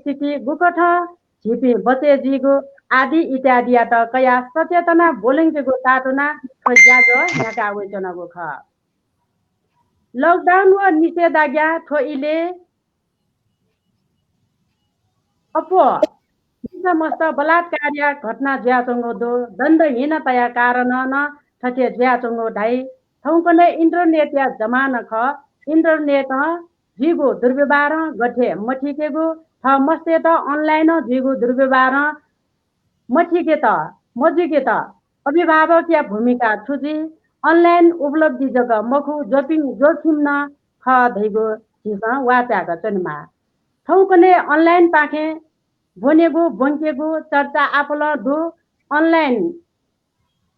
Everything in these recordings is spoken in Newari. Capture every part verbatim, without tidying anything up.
परिस्थिति, गुकथं झीपिं बचय् जुइगु आदि इत्यादियात कयाः सचेतना ब्वलंकेगु तातुना थ्व ज्याझ्वः न्ह्याका वइच्वनागु खः। Lockdown व निषेधाज्ञा थ्व इलय् अप्वः मिसा मस्त बलात्कारया घटना जुयाच्वंगु दु। दण्डहीनताया कारणं नं थथे जुयाच्वंगु धाइ। थौंकन्हय् internet या जमाना खः। Internet-ं जुइगु दुर्व्यवहारं गथे मथीकेगु, थः मस्तय्त online-ं जुइगु दुर्व्यवहारं मथीकेत, मजुइकेत अभिभावकया भूमिका छु जुइ? Online उपलब्धि जक मखु, जोपिं, जोखिम नं खः धइगु झीसं वाःचायेका च्वनेमाः। थौंकन्हय् online पाखें ब्वनेगु, ब्वंकेगु चर्चा आपालं दु। Online,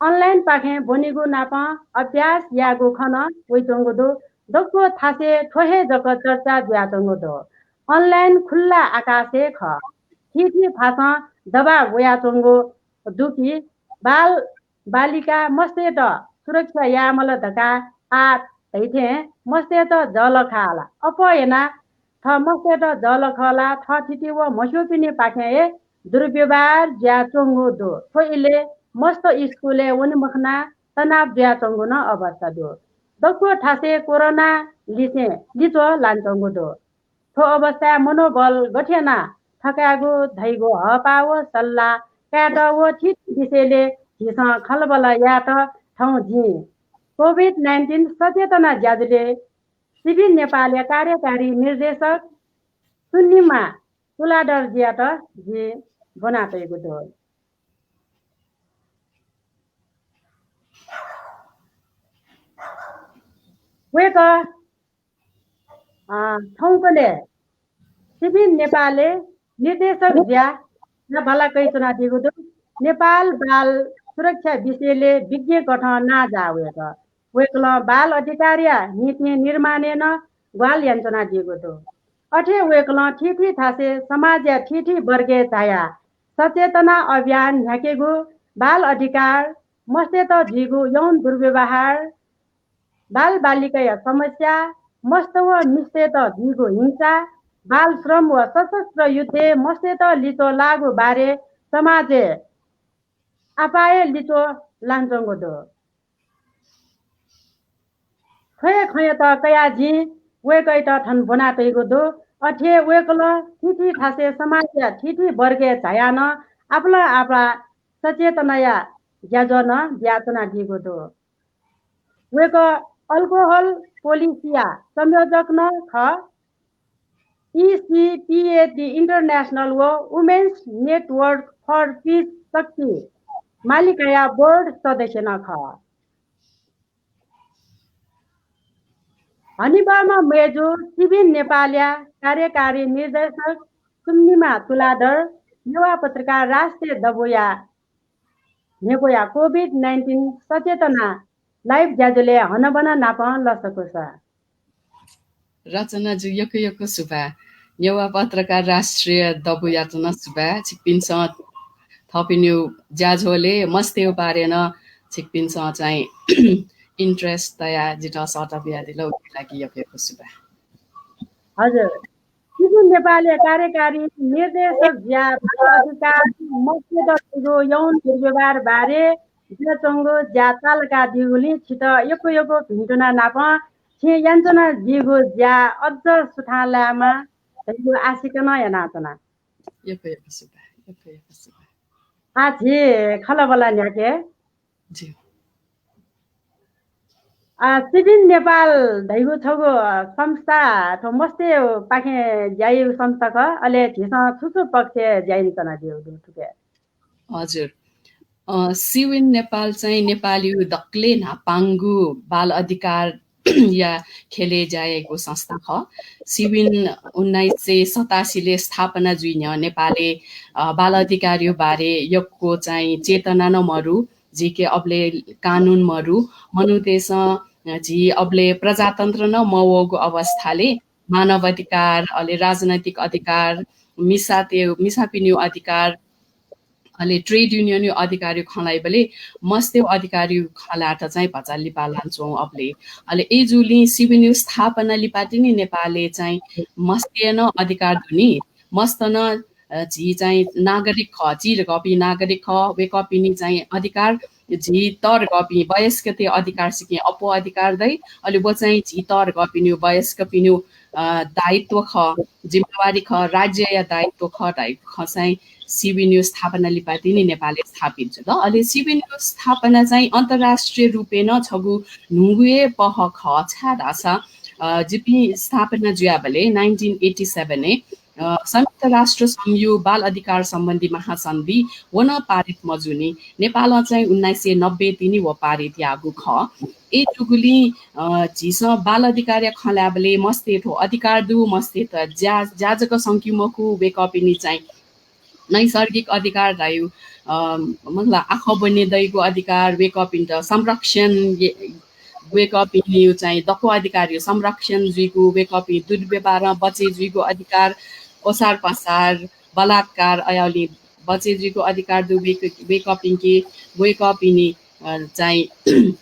online पाखें ब्वनेगु नापं अभ्यास यायेगु खँ नं वइच्वंगु दु। दक्व थासय् थ्व हे जक चर्चा जुयाच्वंगु दु। Online खुल्ला आकाशय् खः। थीथी थासं दबाब वयाच्वंगु दु कि बाल बालिका मस्तय्त सुरक्षा यायेमाल धकाः आः धइथें मस्तय्त जःलाखः ला? अप्वः यानाः थः मस्तय्त जःलाखः ला? थःथिति व म्हस्यूपिनिपाखें हे दुर्व्यवहार जुयाच्वंगु दु। थ्व इलय् मस्त स्कुलय् वने मखनाः तनाव जुयाच्वंगु नं अवस्था दु। दक्व थासय् कोरोना लिसें लिच्वः लानाच्वंगु दु। थ्व अवस्थाय् मनोबल गथे यानाः थकायेगु धइगु हःपाः व सल्लाह कायेत व थीथी विषयलय् झीसं खँल्हाबल्हा यायेत थौं जिं COVID nineteen सचेतना ज्याझ्वलय् सिबिन नेपालया कार्यकारी निर्देशक सुनिमा तुलाधरजुयात जिं ब्वनातयागु दु। वय्कः अ, थौंकन्हय् सिबिन नेपालय् निर्देशक जुयाः नां बांलाक कयाच्वनादीगु दु। नेपाल बाल सुरक्षा विषयलय् विज्ञ कथं नांजाः वय्कः। वय्कलं बाल अधिकारया नीति निर्माणय् नं ग्वाहालि यानाच्वनादीगु दु। अथे वय्कलं थीथी थासय् समाजया थीथी वर्गय् झायाः सचेतना अभियान न्ह्याकेगु, बाल अधिकार, मस्तय्त जुइगु यौन दुर्व्यवहार, बालबालिकाया समस्या, मस्त व मिस्तय्त जुइगु हिंसा, बाल श्रम व सशस्त्र युद्धय् मस्तय्त लिच्वः लाःगु बारे समाजय् आपाः हे लिच्वः लानाच्वंगु दु। थ्व हे खँयात कयाः जिं वय्कःयात थन ब्वनातयागु दु। अथे हे वय्कलं थीथी थासय् समाजया थीथी वर्गय् झायाः नं आपालं आपाः सचेतनाया ज्याझ्वः नं बियाच्वनादीगु दु। वय्कः अल्कोहल पोलिसीया संयोजक नं खः। E C P A D International व Women's Network for Peace शक्ति मालिकाया board सदस्य नं खः। हनेबहःम्ह मय्जु सिबिन नेपालया कार्यकारी निर्देशक सुनिमा तुलाधर नेवाः पत्रकार राष्ट्रिय दबूया न्ह्यब्वया COVID nineteen सचेतना live ज्याझ्वलय् हनाबना नापं लसकुस। रचनाजु, यक्व यक्व सुभाय्। नेवाः पत्रकार राष्ट्रिय दबूयात नं सुभाय्। छिकपिन्सं थःपिनिगु ज्याझ्वलय् मस्तय् बारे नं छिकपिन्सं चाहिँ interest तयाः जितः सःता बियादिल, उकिया लागि यक्व यक्व सुभाय्। हजुर, सिबिन नेपालया कार्यकारी निर्देशक जुयाः बाल अधिकार, मस्तय्त जुइगु यौन दुर्व्यवहार बारे जुयाच्वंगु ज्या तालाकादीगुलिं छितः यक्व यक्व भिन्तुना नापं छिं यानाच्वनादीगु ज्या अझ सुथां लायेमा धइगु आशिका नं यानाच्वना। यक्व यक्व सुभाय्, यक्व यक्व सुभाय्। आः झी खँल्हाबल्हा न्ह्याके। ज्यू। आ, सिबिन नेपाल धइगु छगू, अ, संस्था, थ्व मस्तय् पाखें ज्या याइगु संस्था खः। अले झीसं छु छु पक्षय् ज्या यानाच्वनादीगु दु थुके? हजुर। अ, सिविन नेपाल चाहिँ नेपालयु दकले न्हापांगु बाल अधिकारया ख्यलय् ज्या याइगु संस्था खः। सिविन उन्नाइस सय सतासीलय् स्थापना जुइ न्ह्यः नेपालय्, अ, बाल अधिकारयु बारे यक्व चाहिँ चेतना नं मरु। झीके अबले कानुन मरु, मनूतय्सं, अ, झी अबले प्रजातन्त्र नं मवःगु अवस्थाले मानव अधिकार, अले राजनैतिक अधिकार, मिसातय्, मिसापिनियु अधिकार, अले trade union यु अधिकारयु खँ ल्हाइबले मस्तय् अधिकारयु खँ ल्हायेत चाहिँ भचा लिपा लानाच्वं अबले। अले अय्जूगुलिं सिविनयु स्थापना लिपा तिनि नेपालय् चाहिँ मस्तय् नं अधिकार दु नि। मस्त नं, अ, झी चाहिँ नागरिक खः, चीधकाःपिं नागरिक खः, वय्कःपिनि चाहिँ अधिकार, झी तःधकाःपिं वयस्कतय् अधिकार सिकें अप्वः अधिकार दइ। अले व चाहिँ झी तःधकाःपिनिगु वयस्कपिनिगु, अ, दायित्व खः, जिम्मेवारी खः, राज्यया दायित्व खः धइगु खँ चाहिँ सिविनिगु स्थापना लिपा तिनि नेपालय् स्थापित जुल। अले सिविनिगु स्थापना चाहिँ अन्तर्राष्ट्रिय रूपय् नं छगू न्हूगु हे पहः खः, छाय् धाःसा, अ, जिपिं स्थापना जुयाबलय् nineteen eighty seven य्, अ, संयुक्त राष्ट्र संघयु बाल अधिकार सम्बन्धी महासन्धि व नं पारित मजूनि। नेपालं चाहिँ उन्नाइस सय नब्बे तिनि व पारित याःगु खः। अय्जूगुलिं, अ, झीसं बाल अधिकारया खँ ल्हायेबलय् मस्तय् थ्व अधिकार दु, मस्तय्त ज्या, ज्या जक संकी मखु, वय्कःपिनि चाहिँ नैसर्गिक अधिकार धायु, अ, मतलब आखः ब्वने दइगु अधिकार, वय्कःपिन्त संरक्षण, वय्कःपिनियु चाहिँ दक्व अधिकारयु संरक्षण जुइगु, वय्कःपिं दुर्व्यवहारं बचे जुइगु अधिकार, ओसार पसार, बलात्कार अयावलिं बचे जुइगु अधिकार दु वय्क-, वय्कःपिंके, वय्कःपिनि, अ, चाहिँ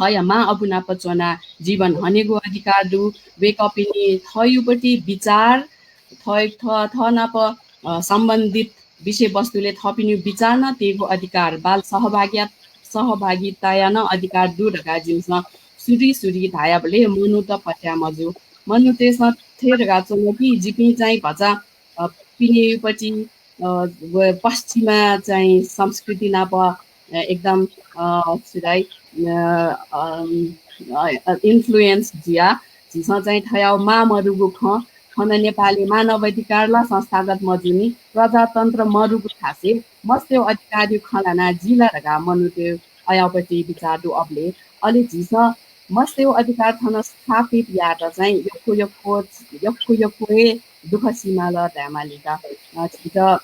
थःया मां अबु नाप च्वनाः जीवन हनेगु अधिकार दु। वय्कःपिनि थःयुपट्टि विचार, थः, थः, थः नाप, अ, सम्बन्धित विषयवस्तुलय् थःपिनिगु विचार नं तयेगु अधिकार, बाल सहभागिया-, सहभागिताया नं अधिकार दु धकाः जिमिसं सुरुइ सुरुइ धयाबलय् मनूत पत्याः मजू। मनूतय्सं थथे धकाः च्वन कि जिपिं चाहिँ भचा, अ, पिनेयुपट्टि, अ, व पश्चिमा चाहिँ संस्कृति नाप, अ, एकदम, अ, छु धाइ, अ, अम, अ, अ, influence जुयाः झीसं चाहिँ थयाव मां मरुगु खँ, थन नेपालय् मानव अधिकार ला संस्थागत मजूनि, प्रजातन्त्र मरुगु थासय् मस्तय् अधिकारयु खँ ल्हानाः जि ला धकाः मनूतय् अयावपट्टि विचार दु अबलय्। अले झीसं मस्तय् अधिकार थन स्थापित यायेत चाहिँ यक्व यक्व, यक्व यक्व हे दुःख सिमाल धायेमालीका। अ, झीत,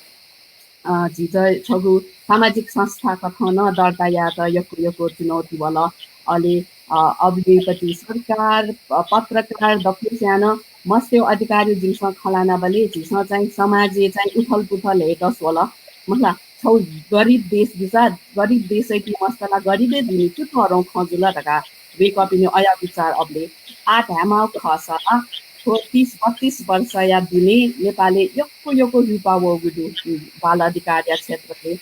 अ, झीत छगू सामाजिक संस्था कथं नं दर्ता यायेत यक्व यक्व चुनौती वल। अले, अ, अबलय्पट्टि सरकार, प-, पत्रकार दक्वस्यां नं मस्तय् अधिकारयु जिमिसं खँ ल्हानाबलय् झीसं चाहिँ समाजय् चाहिँ उथलपुथल हे तस वल। मतलब छौ गरिब देश दुसा, गरिब देशय् ति मस्त ला गरिबै दुनि, छु तःधं खँ जुल धकाः वय्कःपिनि अया विचार अबलय्। आः धायेमाःगु खःसा, थ्व तीस बत्तीस वर्षया दुने नेपालय् यक्व यक्व रुपा वःगु दु, बाल अधिकारया क्षेत्रय्।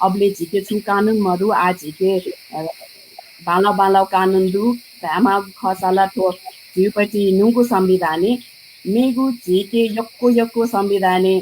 अबलय् झीके छुं कानुन मरु, आः झीके, अ, बांलाः बांलाः कानुन दु। धायेमाःगु खःसा ला थ्व झीपट्टि न्हूगु संविधानय्, मेगु झीके यक्व यक्व संविधानय्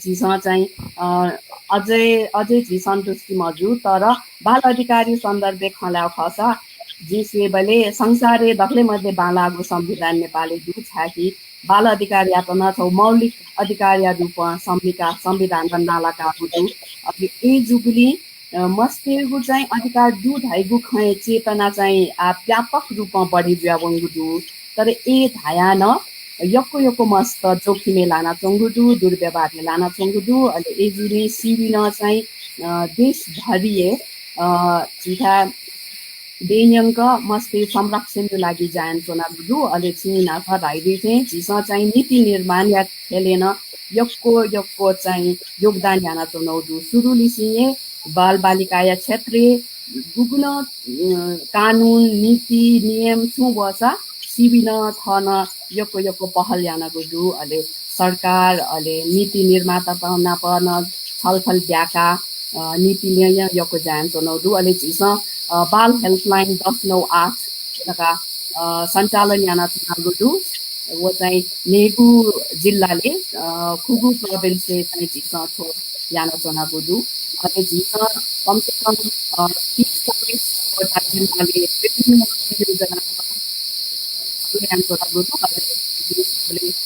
झीसं चाहिँ, अ, अझै, अझै झी सन्तुष्टि मजू, तर बाल अधिकारयु सन्दर्भय् खँ ल्हायेगु खःसा, जिं स्वयेबलय् संसारय् दकलय् मध्ये बांलाःगु संविधान नेपालय् दु, छाय्कि बाल अधिकारयात नं छौ मौलिक अधिकारया रूपं संविका-, संविधानं नालाकाःगु दु। अले अय्जूगुलिं, अ, मस्तय्गु चाहिँ अधिकार दु धइगु खँय् चेतना चाहिँ आः व्यापक रूपं बढे जुयावंगु दु। तर अय् धायाः नं यक्व यक्व मस्त जोखिमय् लानाच्वंगु दु, दुर्व्यवहारय् लानाच्वंगु दु। अले अय्जूगुलिं सिविनं चाहिँ, अ, देशभरि हे, अ, झीथाय् देय्‌न्यंक मस्तय् संरक्षणया लागि ज्या यानाच्वनागु दु। अले छिं न्हापा धाइदी थें झीसं चाहिँ नीति निर्माणया ख्यलय् नं यक्व यक्व चाहिँ योगदान यानाच्वनागु दु। सुरुलिसें हे बालबालिकाया क्षेत्रय् गुगुं नं, अ, कानुन, नीति, नियम छुं वःसा सिविनं थन यक्व यक्व पहल यानागु दु। अले सरकार, अले नीति निर्मातात नाप नं छलफल ब्याकाः, अ, नीति न्यय् यक्व ज्या यानाच्वनागु दु। अले झीसं, अ, बाल helpline दस नौ आठ धकाः, अ, सञ्चालन यानाच्वनागु दु। व चाहिँ न्हय्गू जिल्लालय्, अ, खुगू province-य् चाहिँ झीसं थ्व यानाच्वनागु दु। अले झीसं कम से कम, अ, तीस चालीस वटा जिल्लालय् विभिन्न परियोजना यानाच्वनागु दु। अले झीसं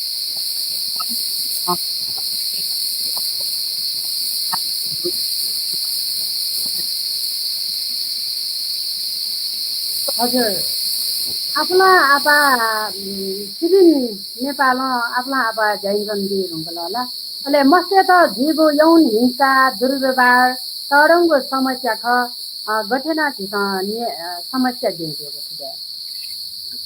हजुर। आपालं आपाः, उम्, सिविन नेपालं आपालं आपाः ज्या यानाच्वनादी धुंकल ला। अले मस्तय्त जुइगु यौन हिंसा, दुर्व्यवहार तःधंगु समस्या खः, अ, गथे यानाः झीसं नि-, अ, समस्या दिं जुइगु थुकी?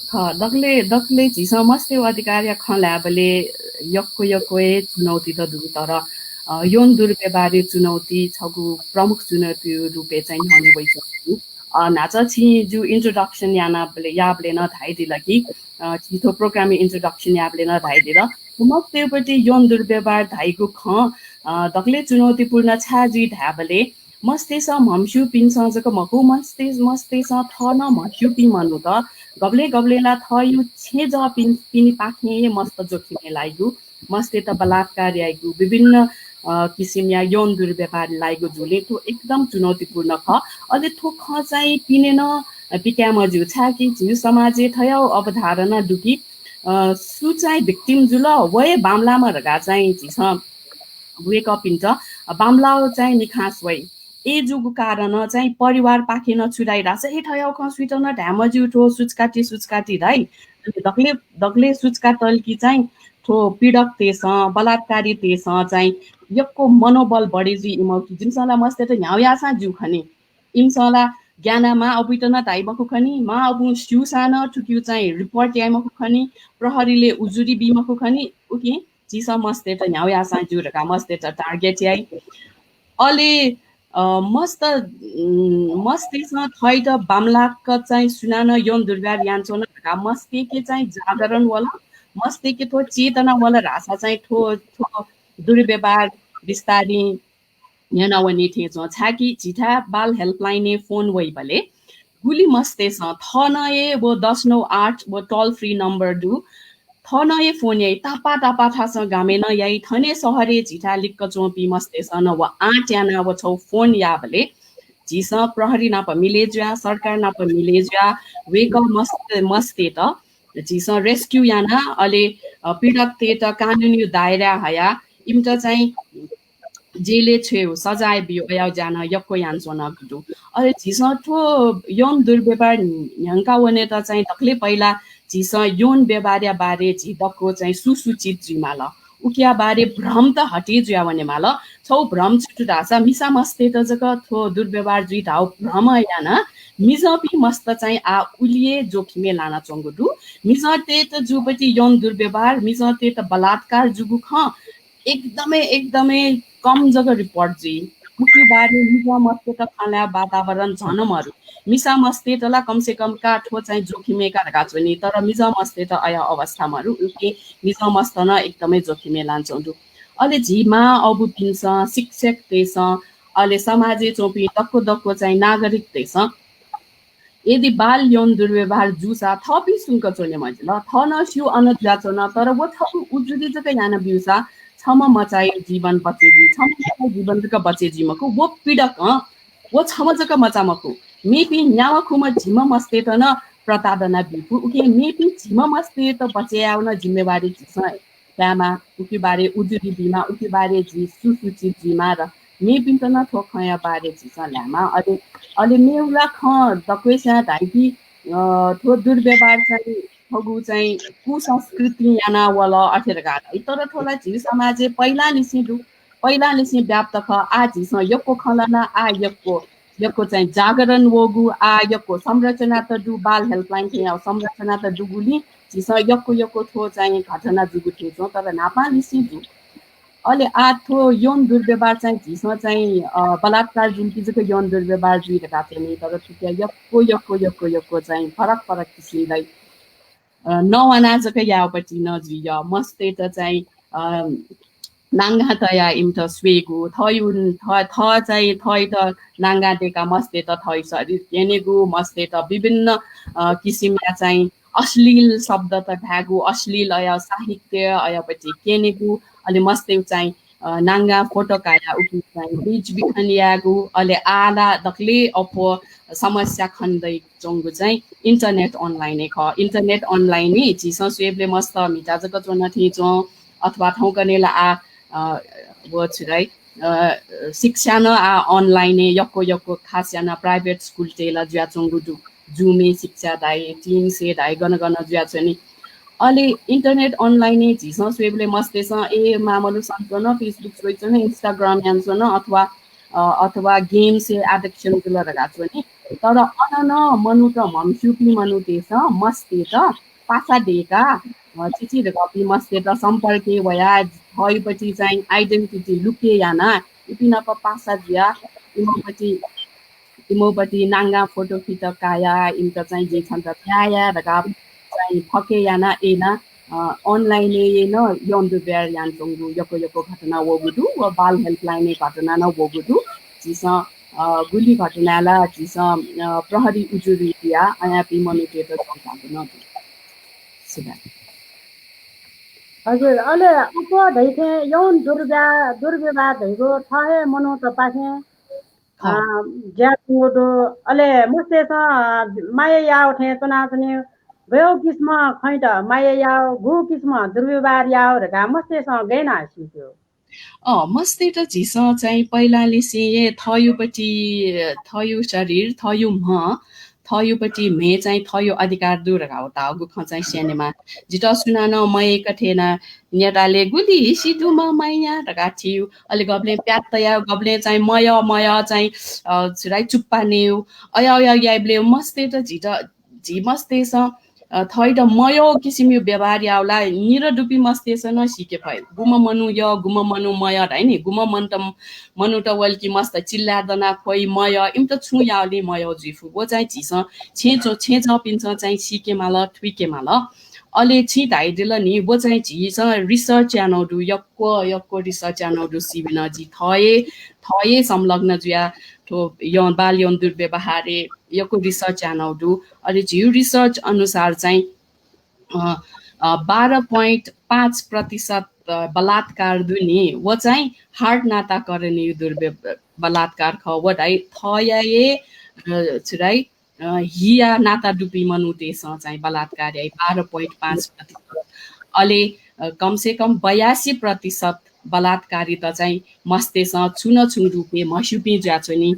खः, दकलय्, दकलय् झीसं मस्तय् अधिकारया खँ ल्हायेबलय् यक्व यक्व हे चुनौतीत दु, तर, अ, यौन दुर्व्यवहारया चुनौती छगू प्रमुख चुनौतीया रूपय् चाहिँ न्ह्यःने वइच्वंगु दु। अ, न्हाचः छिं जु introduction यानाबले-, याबले नं धाइदिल कि, अ, छि थ्व program introduction याबले नं धाइदिल। मस्तेपट्टि यौन दुर्व्यवहार धाइगु खँ, अ, दकले चुनौतीपूर्ण छाय् जुइ धायेबले मस्तेसं म्हमस्यूपिन्सं जक मखु, मस्ते-, मस्तेसं थः नं म्हस्यूपिं मनूत गबले गबले ला थःयु छेँ जःपिन-, पिनिपाखें हे मस्त जोखिमय् लाइगु, मस्तेत बलात्कार याइगु, विभिन्न, अ, किसिमया यौन दुर्व्यवहार लाइगु जुलिं थ्व एकदम चुनौतीपूर्ण खः। अले थ्व खँ चाहिँ पिने नं पिकाये मज्यू, छाय्‌कि झीगु समाजय् थ्व अवधारणा दु कि, अ, सु चाहिँ victim जुल, व हे बांमलाःम्ह धकाः चाहिँ झीसं वय्‌कःपिन्त बांमलाः चाहिँ मिखां स्वइ। अय्‌जूगु कारणं चाहिँ परिवारपाखें नं छु धाइ धाःसा, ए, थ्व खँ सुइत नं धाये मज्यू, थ्व सुचकाति, सुचकाति धाइ। अले दकले, दकले सुचकातल कि चाहिँ थ्व पीडकतय्‌सं, बलात्कारीतय्‌सं चाहिँ यक्व मनोबल बढे जुइ इमिगु कि जिमिसं ला मस्तेत न्ह्याउ याःसां ज्यू खनी। इमिसं ला ग्यानाः मां अबुइत नं धाइ मखु खनी, मां अबुं स्यूसां नं थुकियु चाहिँ report याइ मखु खनी, प्रहरीलय् उजुरी बी मखु खनी, उकिं झीसं मस्तेत न्ह्याउ याःसां ज्यू धकाः मस्तेत target याइ। अले, अ, मस्त, उम्, मस्तेसं थःत बांमलाक चाहिँ सुनानं यौन दुर्व्यवहार यानाच्वन धकाः मस्तेके चाहिँ जागरण वल, मस्तेके थ्व चेतना वल धाःसा चाहिँ थ्व, थ्व दुर्व्यवहार बिस्तारं न्ह्यनावनी थें च्वं। छाय्‌कि झीथाय् बाल helpline-य् phone वइबलय् गुलि मस्तेसं थः नं हे व दस नौ आठ व toll free number दु। थः नं हे phone याइ, तापाः तापाः थासं गामय् नं याइ, थन हे शहरय् झीथाय् लिक्क च्वंपिं मस्तेसं नं व आँट यानाः व छगू phone याःबलय् झीसं प्रहरी नाप मिले जुयाः, सरकार नाप मिले जुयाः वय्‌कः मस्त-, मस्तेत झीसं rescue यानाः अले, अ, पीडकतय्‌त कानुनी दायराय् हयाः इमित चाहिँ जेलय् छ्वयेगु, सजाय बीगु, अय् ज्या नं यक्व यानाच्वनागु दु। अले झीसं थ्व यौन दुर्व्यवहार न्ह्यंका वनेत चाहिँ दकले पहिला झीसं यौन व्यवहारया बारे झी दक्व चाहिँ सुसूचित जुइमाल। उकिया बारे भ्रम त हटे जुया वनेमाल। छगू भ्रम छु दु धाःसा मिसा मस्तेत जक थ्व दुर्व्यवहार जुइ धाःगु भ्रम यानाः मिजंपिं मस्त चाहिँ आः उलि हे जोखिमय् लानाच्वंगु दु। मिजंतय्‌त जूपट्टि यौन दुर्व्यवहार, मिजंतय्‌त बलात्कार जूगु खँ एकदमै, एकदमै कम जक report जुइ। उकिया बारे मिजं मस्तेत खँ ल्हायेगु वातावरण झन मरु। मिसा मस्तेत ला कम से कम का थ्व चाहिँ जोखिमय् का धकाः च्वनी, तर मिजं मस्तेत अय् अवस्था मरु। उकिं मिजं मस्त नं एकदमै जोखिमय् लानाच्वंगु दु। अले झी मां अबुपिन्सं, शिक्षकतय्‌सं, अले समाजय् च्वंपिं दक्व दक्व चाहिँ नागरिकतय्‌सं यदि बाल यौन दुर्व्यवहार जूसा थःपिं सुम्क च्वने मजिल, थः नं स्यू अन जुयाच्वन, तर व छगू उजुरी जक याना ब्यूसा छम्ह मचाया जीवन बचे जुइ, छम्ह मचाया जीवन जक बचे जुइ मखु, व पीडकं व छम्ह जक मचा मखु, मेपिं न्यावा खुम्ह झिम्ह मस्तेत नं प्रताडना ब्यूगु। उकिं मेपिं झिम्ह मस्तेत बचे यायेगु नं जिम्मेवारी झीसं कायेमाः, उकिया बारे उजुरी बीमाः, उकिया बारे झी सुसूचित जुइमाः र मेपिन्त नं थ्व खँया बारे झीसं ल्हायेमाः। अले, अले मेगु ला खँ दक्वसियां धाइ कि, अ, थ्व दुर्व्यवहार चाहिँ थःगु चाहिँ कुसंस्कृतिं याना वल अथे धकाः धाइ। तर थ्व ला झी समाजय् पहिलांनिसें दु, पहिलांनिसें व्याप्त खः। आः झीसं यक्व खँ ल्हाना, आः यक्व, यक्व चाहिँ जागरण वःगु, आः यक्व संरचनात दु, बाल helpline थें याःगु संरचनात दुगुलिं झीसं यक्व यक्व थ्व चाहिँ घटना जूगु थें च्वं, तर न्हापांनिसें दु। अले आः थ्व यौन दुर्व्यवहार चाहिँ झीसं चाहिँ, अ, बलात्कार जुल कि जक यौन दुर्व्यवहार जुइ धकाः च्वनी, तर थुकिया यक्व, यक्व, यक्व, यक्व चाहिँ फरक फरक किसिमं, अ, नवाना जक याःगुपट्टि नं जुइ। मस्तय्त चाहिँ, अ, नांगां तयाः इमित स्वयेगु, थःयु-, थ-, थः चाहिँ थःत नांगां दय्काः मस्तय्त थःयु शरीर क्यनेगु, मस्तय्त विभिन्न, अ, किसिमया चाहिँ अश्लील शब्दत धायेगु, अश्लील अय् साहित्य अय्‌पट्टि क्यनेगु, अले मस्तय् चाहिँ, अ, नांगां फोटो कायाः उकी चाहिँ बेचबिखन यायेगु, अले आः ला दकले अप्वः समस्या खनेदयाच्वंगु चाहिँ internet online हे खः। Internet online हे झीसं स्वयेबलय् मस्त म्हिता जक च्वना थें च्वं, अथवा थौंकन्हय् ला आः, अ, व छु धाइ, अ, शिक्षा नं आः online हे यक्व यक्व खास यानाः private school तय् ला जुयाच्वंगु दु। Zoom हे शिक्षा धाइ, Teams हे धाइ, गन गन जुयाच्वनी। अले internet online हे झीसं स्वयेबलय् मस्तय्सं ए मामलु सनाच्वन, Facebook स्वयाच्वन, Instagram यानाच्वन, अथवा, अ, अथवा games हे addiction जुल धकाः च्वनी। तर अन नं मनूत, म्हमस्यूपिं मनूतय्सं मस्तय्त पासा दय्काः, अ, चिचीधंगःपिं मस्तय्त सम्पर्कय् वयाः थःपट्टि चाहिँ identity लुक्क यानाः इपिं नाप पासा जुयाः इमिपट्टि इमिपट्टि नांगां फोटो फित काया, इमित चाहिँ जिं छन्त न्याय धकाः चाहिँ फके याना एना, अ, online-य् नं यौन दुर्व्यवहार यानाच्वंगु यक्व यक्व घटना वःगु दु, व बाल helpline-य् घटना नं वःगु दु। झीसं, अ, गुलि घटना ला झीसं, अ, प्रहरी उजुरी बिया अयापिं मनूतय्त छ्वयातःगु नं दु। सुभाय्। हजुर, अले अप्वः धइथें यौन दुर्व्या-, दुर्व्यवहार धइगु थः हे मनूतपाखें अँ। अ, ज्या तुं दु, अले मस्तय्सं, अ, माया याव थें च्वनाच्वनी, गय् किसिमं खँइत माया याव, गु किसिमं दुर्व्यवहार याव धकाः मस्तय्सं गय् याना सीकेगु? अँ, मस्तय्त झीसं चाहिँ पहिलालिसें हे थःयुपट्टि, थःयु शरीर, थःयु म्ह, थःयुपट्टि म्हे चाहिँ थःयु अधिकार दु धकाः वताःगु खँ चाहिँ स्यनेमाः। जितः सुनानं मयय्क थें याना न्यताले गुलि हिसि दुम्ह माया धकाः थिउ। अले गबलें प्यात तयाव, गबलें चाहिँ मयः, मयः चाहिँ, अ, छुराइ चुप्पा नेउ। अय्, अय्, अय् याइबलय् मस्तय्त झीत, झी मस्तय्सं, अ, थःइत मयः किसिमयु व्यवहार याव ला निर दुपिं मस्तय्सं नं सीके फइ। गुम्ह मनू यः, गुम्ह मनू मयः धाइ नि, गुम्ह मनूत, मनूत वल कि मस्त चिल्लाय् दना ख्वइ मयः, इमित छुं यावलिं मयः जुइ फु। व चाहिँ झीसं छेँ च्व-, छेँ च्वंपिन्सं चाहिँ सीके माल, थुइके माल। अले छिं धाइदिल नि, व चाहिँ झीसं research यानाउ दु, यक्व, यक्व research यानाउ दु, सिबिन जि थः हे, थः हे संलग्न जुया, थ्व यौन, बाल यौन दुर्व्यवहारय् यक्व research यानाउ दु। अले झिउ research अनुसार चाहिँ, अ, अ, बाह्र point पाँच प्रतिशत, अ, बलात्कार दु नि, व चाहिँ heart नाताकरणयु दुर्व्य-, बलात्कार खः। व धाइ थःया हे, अ, छु धाइ, अ, हिया नाता दुपिं मनूतय्सं चाहिँ बलात्कार याइ, बाह्र point पाँच प्रतिशत। अले, अ, कम से कम बयासी प्रतिशत बलात्कारीत चाहिँ मस्तय्सं छुं न छुं रुपय् म्हस्यूपिं जुयाच्वनी।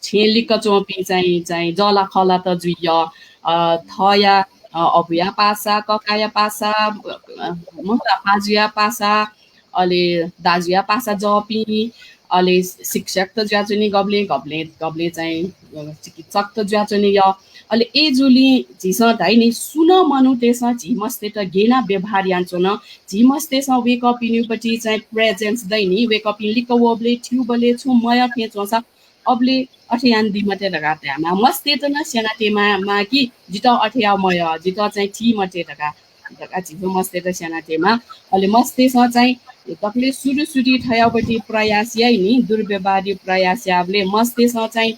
छेँ लिक्क च्वंपिं चाहिँ, चाहिँ जःलाखःलात जुइयः, अ, थःया, अ, अबुया पासा, ककाया पासा, अ, अ, मखु ला, पाजुया पासा, अले दाजुया पासा जःपिं, अले शिक्षकत जुयाच्वनी, गबलें, गबलें, गबलें चाहिँ, अ, चिकित्सकत जुयाच्वनी यः। अले अय्जूलिं झीसं धाइ नि, सुं न मनूतय्सं झी मस्तय्त गय् याना व्यवहार यानाच्वन, झी मस्तय्सं वय्कःपिनिपट्टि चाहिँ presence दइ नि, वय्कःपिं लिक्क वःबलय्, थ्यूबलय् छुं मयः थें च्वंसा अबलय् अथे यानादी मते धकाः धायेमाः। मस्तय्त नं स्यनातयेमाः, माः कि जितः अथे याव मयः, जितः चाहिँ थी मते धकाः, धकाः झीसं मस्तय्त स्यनातयेमाः। अले मस्तय्सं चाहिँ दकलय् सुरु सुरुइ थःयापट्टि प्रयास याइ नि, दुर्व्यवहारयु प्रयास याःबलय् मस्तय्सं चाहिँ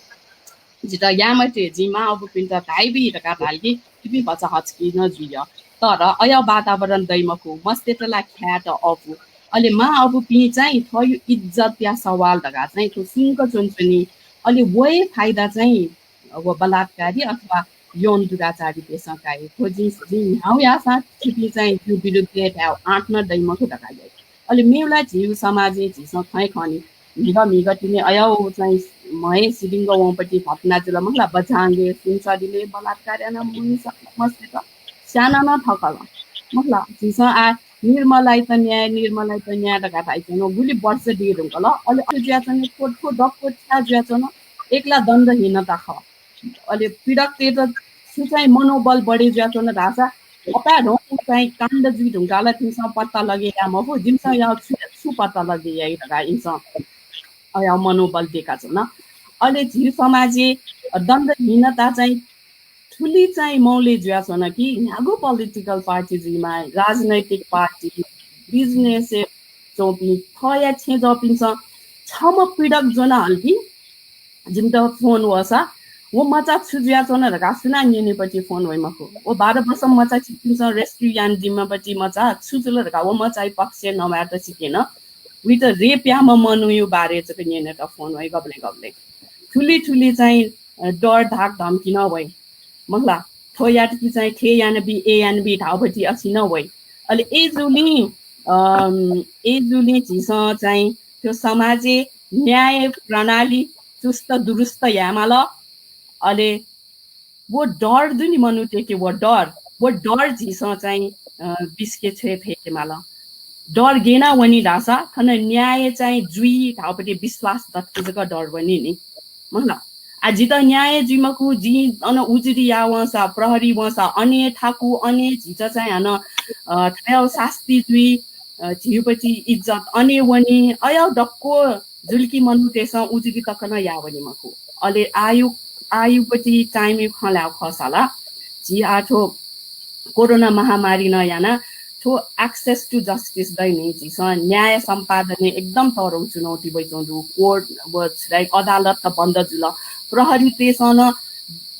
जितः याये मते, जिं मां अबुपिन्त धाइबी धकाः धाल कि इपिं भचा हचकी नं जुइयः। तर अय् वातावरण दइ मखु, मस्तय्त ला ख्यायेत अःपु। अले मां अबुपिं चाहिँ थःयु इज्जतया सवाल धकाः चाहिँ थ्व सुंक च्वनाच्वनी। अले व हे फाइदा चाहिँ व बलात्कारी अथवा यौन दुराचारीतय्सं काइ। थ्व जिं, जिं न्ह्याउ याःसां छिपिं चाहिँ जिउ विरुद्धय् धायेउ आँट नं दइ मखु धकाः याइ। अले मेउ ला झीउ समाजय् झीसं खँय् खनी, म्हिगः म्हिगः तिनि अय् व चाहिँ म्हय् सिलिंग वंपट्टि घटना जुल मखु ला, बझांगय् सुनसरीलय् बलात्कार याना मुंसा मस्तय्त स्याना नं थकल मखु ला। झीसं आः निर्मलाइत न्याय, निर्मलाइत न्याय धकाः धाइच्वन, गुलि वर्ष दये धुंकल। अले अथे जुयाच्वन, थ्व, थ्व दक्व छाय् जुयाच्वन, एक ला दण्डहीनता खः। अले पीडकतय्त छु चाहिँ मनोबल बढे जुयाच्वन धाःसा अपाय्धं चाहिँ काण्ड जुइ धुंकाः ला तिमिसं पत्ता लगे याये मफु, जिमिसं याः छु, छु पत्ता लगे याइ धकाः इमिसं अय् मनोबल देकाच्वन। अले झी समाजय् दण्डहीनता चाहिँ थुलि चाहिँ मौले जुयाच्वन कि न्ह्यागु political party जुइमा, राजनैतिक party, business-य् च्वंपिं, थःया छेँ जःपिन्सं छम्ह पीडक ज्वना हल कि जिमित फोन वःसा व मचा छु जुयाच्वन धकाः सुनां न्यनेपट्टि फोन वइ मखु। व बाह्र वर्ष मचा छिकपिन्सं rescue यानादीम्हपट्टि मचा छु जुल धकाः व मचाया पक्षय् नवायेत सिकेन। उइत rape याःम्ह मनूया बारे जक न्यनेत फोन वइ गबलें गबलें। थुलि थुलि चाहिँ, अ, डर धाक धम्की नं वइ। मखु ला, थ्व यात कि चाहिँ थे यानाबी, ए यानाबी धाःपट्टि अथे नं वइ। अले अय्जूलिं, अम, अय्जूलिं झीसं चाहिँ थ्व समाजय् न्याय प्रणाली चुस्त दुरुस्त याये माल। अले व डर दु नि मनूतय्के, व डर, व डर झीसं चाहिँ, अ, बिस्के छ्वये फय्के माल। डर गय् याना वनी धाःसा थन न्याय चाहिँ जुइ धाःपट्टि विश्वास दतके जक डर वनी नि। मखु ला? आ, जितः न्याय जुइ मखु, जिं अन उजुरी याः वंसा, प्रहरी वंसा, अन हे थाकु, अन हे झीत चाहिँ हानं, अ, थ्व याउ सास्ती जुइ, अ, झीपट्टि इज्जत अन हे वनी, अय् दक्व जुल कि मनूतय्सं उजुरी तक नं याः वनी मखु। अले आयु, आयुपट्टि time-यु खँ ल्हायेगु खःसा ला, झी आः थ्व कोरोना महामारीं यानाः थ्व access to justice दइ नि, झीसं न्याय सम्पादनय् एकदम तःधंगु चुनौती वइच्वंगु दु। Court व, like, अदालत त बन्द जुल। प्रहरीतय्सं नं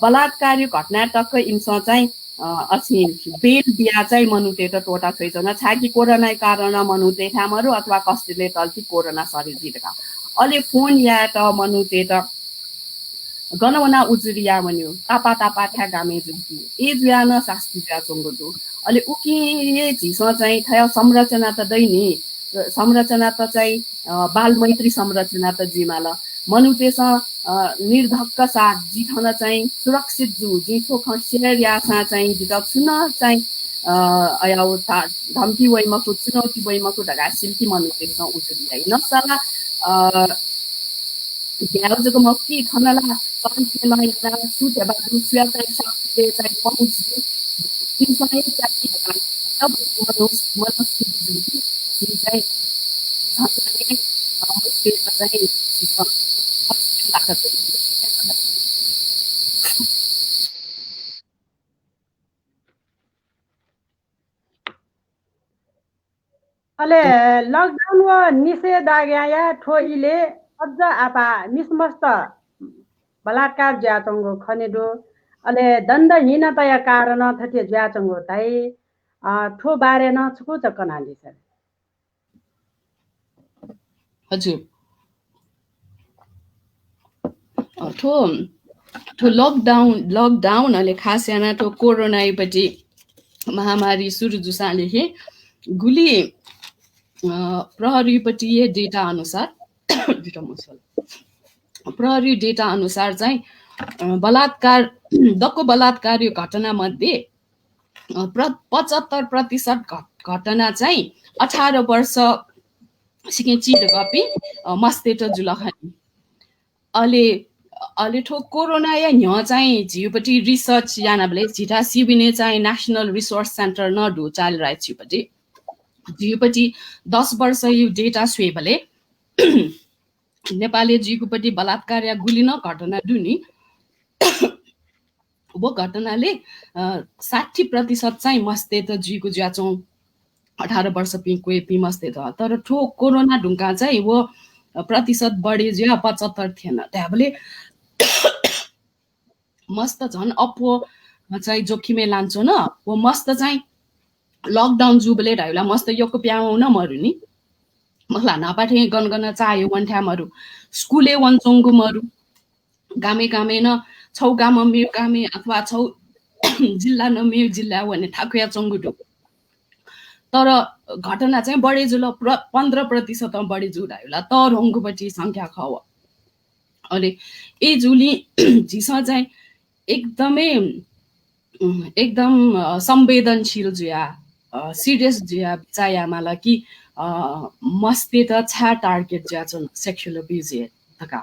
बलात्कारया घटनाय् तक इमिसं चाहिँ, अ, अछि bail बियाः चाहिँ मनूतय्त त्वःता छ्वइच्वन, छाय्कि कोरोनाया कारणं मनूतय् थाय् मरु अथवा कस्तिले तल कि कोरोना सरे जुइ धकाः। अले phone यायेत मनूतय्त गन वनाः उजुरी याः वनेगु, तापाः तापाः थाय् गामय् जुइकी, अय् जुयाः नं सास्ती जुयाच्वंगु दु। अले उकिं हे झीसं चाहिँ थ्व संरचना त दइ नि, संरचना त चाहिँ, अ, बालमैत्री संरचना त जुइमाल। मनूतय्सं, अ, निर्धक्क साथ जि थन चाहिँ सुरक्षित जू, जिं थ्व खँ share याःसां चाहिँ जितः छुं नं चाहिँ, अ, अयाउ ता-, धम्की वइ मखु, चुनौती वइ मखु धकाः सिल कि मनूतय्सं उजुरी याइ। नसा ला, अ, ग्याउ जक मखु कि थन ला संख्यामा यानाः सु ध्यबा दु, सुया चाहिँ शक्तिले चाहिँ पहुँच दु, इमिसं हे जाति धकाः मनोस-, मनस्थिति जुल कि झी चाहिँ झन् झन्, अ, मुस्किलमा चाहिँ झीसं ताकत अले lockdown व निषेधाज्ञाया थ्व इलय् अझ आपाः मिसमस्त बलात्कार जुयाच्वंगु खने दु। अले दण्डहीनताया कारणं थथे जुयाच्वंगु धाइ। अ, थ्व बारे नं छकूचा कनादिसँ। हजुर। अ, थ्व, थ्व lockdown, lockdown अले खास यानाः थ्व कोरोनायापट्टि महामारी सुरु जूसांलि हे गुलि, अ, प्रहरीपट्टि हे data अनुसार, प्रहरी data अनुसार चाहिँ, अ, बलात्कार, दक्व बलात्कारया घटना मध्ये, अ, प्र-, पचहत्तर प्रतिशत घ-, घटना चाहिँ अठार वर्ष सिकें चिधकाःपिं, अ, मस्तय्त जुल खनी। अले, अले थ्व कोरोनाया न्ह्यः चाहिँ झीपट्टि research यानाबलय् झीथाय् सिबिने चाहिँ National Resource Centre नं दु, child rights-यापट्टि। झीपट्टि दस वर्षया data स्वयेबलय् नेपालय् जुइगुपट्टि बलात्कारया गुलि नं घटना दु नि। व घटनाले, अ, साठी प्रतिशत चाहिँ मस्तय्त जुइगु जुयाच्वं, अठार वर्षपिं क्वय्पिं मस्तय्त। तर थ्व कोरोना धुंकाः चाहिँ व, अ, प्रतिशत बढे जुयाः पचहत्तर थ्यन। धायेबलय् मस्त झन अप्वः चाहिँ जोखिमय् लानाच्वन। व मस्त चाहिँ lockdown जूबलय् धायेबलय् मस्त यक्व पिहां वंगु नं मरु नि। मखु ला, न्हापा थें गन गन चाःह्यू वनेथाय् मरु, स्कुलय् वनाच्वंगु मरु, गामय् गामय् नं छगू गामं मेगु गामय् अथवा छगू जिल्लां मेगु जिल्लाय् वने थाकुयाच्वंगु दु। तर घटना चाहिँ बढे जुल, प्र-, पन्ध्र प्रतिशतं बढे जू धायेबलय् तःधंगुपट्टि संख्या खः व। अले अय् जूलिं झीसं चाहिँ एकदमै, उम्, एकदम, अ, संवेदनशील जुया, अ, serious जुया बिचाः यायेमाल कि, अ, मस्तय्त छाय् target जुयाच्वन sexual abuse हे धकाः।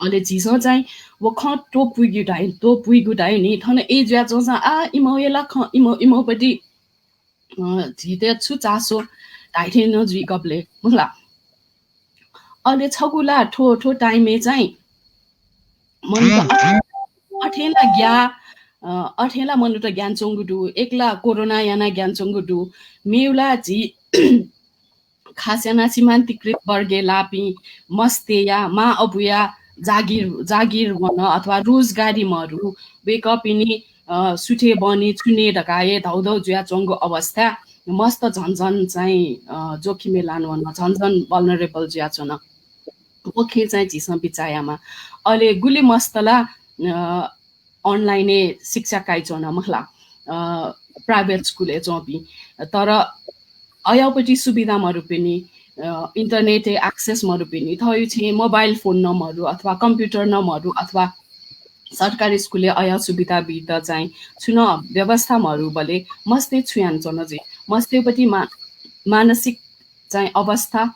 अले झीसं चाहिँ व खँ त्वपुइगु धाइ, त्वपुइगु धाइ नि, थन अय् जुयाच्वंसां आ, इमिगु हे ला खँ, इमिगु, इमिगुपट्टि अ, झीत छु चासो धाइथें नं जुइ गबलय्, मखु ला। अले छगू ला थ्व, थ्व time-य् चाहिँ मनूत अथे, अथें ला ग्या, अ, अथें ला मनूत ग्यानाच्वंगु दु, एक ला कोरोना यानाः ग्यानाच्वंगु दु, मेगु ला झी खास यानाः सीमान्तकृत वर्गय् लाःपिं मस्तय्‌या, मां अबुया जागिर, जागिर वन अथवा रोजगारी मरु, वय्‌कःपिनि, अ, सुथय् बने, छुने धकाः हे धौधौ जुयाच्वंगु अवस्था मस्त झन झन चाहिँ, अ, जोखिमय् लानावन, झन झन vulnerable जुयाच्वन। व खँय् चाहिँ झीसं बिचाः यायेमाः। अले गुलि मस्त ला, अ, online-य् शिक्षा काइच्वन, मखु ला, अ, private school-य् च्वंपिं। तर अयाउपट्टि सुविधा मरुपिनि, अ, internet-य् access मरुपिनि, थःगु छेँय् mobile phone नं मरु अथवा computer नं मरु अथवा सरकारी school-य् अयाउ सुविधा बीत चाहिँ छुं नं व्यवस्था मरुबलय् मस्तय् छु यानाच्वन जुइ, मस्तय्‌पट्टि मा-, मानसिक चाहिँ अवस्था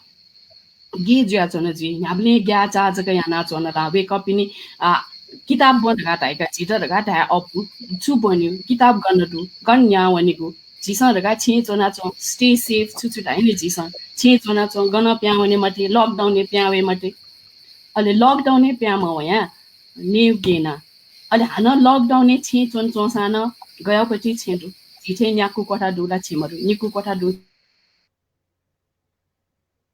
गि जुयाच्वन जुइ। न्ह्याबलें ग्याःचाः जक यानाच्वन ला, वय्‌कःपिनि, आ, किताब ब्वँ धकाः धाइका, झीत धकाः धाये अःपु, छु ब्वनेगु, किताब गन दु, गन न्ह्याः वनेगु, झीसं धकाः छेँय् च्वनाच्वँ, stay safe छु छु धाइ नि झीसं, छेँय् च्वनाच्वँ, गनं पिहां वने मते, lockdown-य् पिहां वये मते। अले lockdown-य् पिहां मवयां नेउ गेना। अले हानं lockdown-य् छेँ च्वनाच्वंसां नं गय् पति छेँ दु? झी थें न्याकू क्वथा दु ला छेँ मदु? निकू क्वथा दु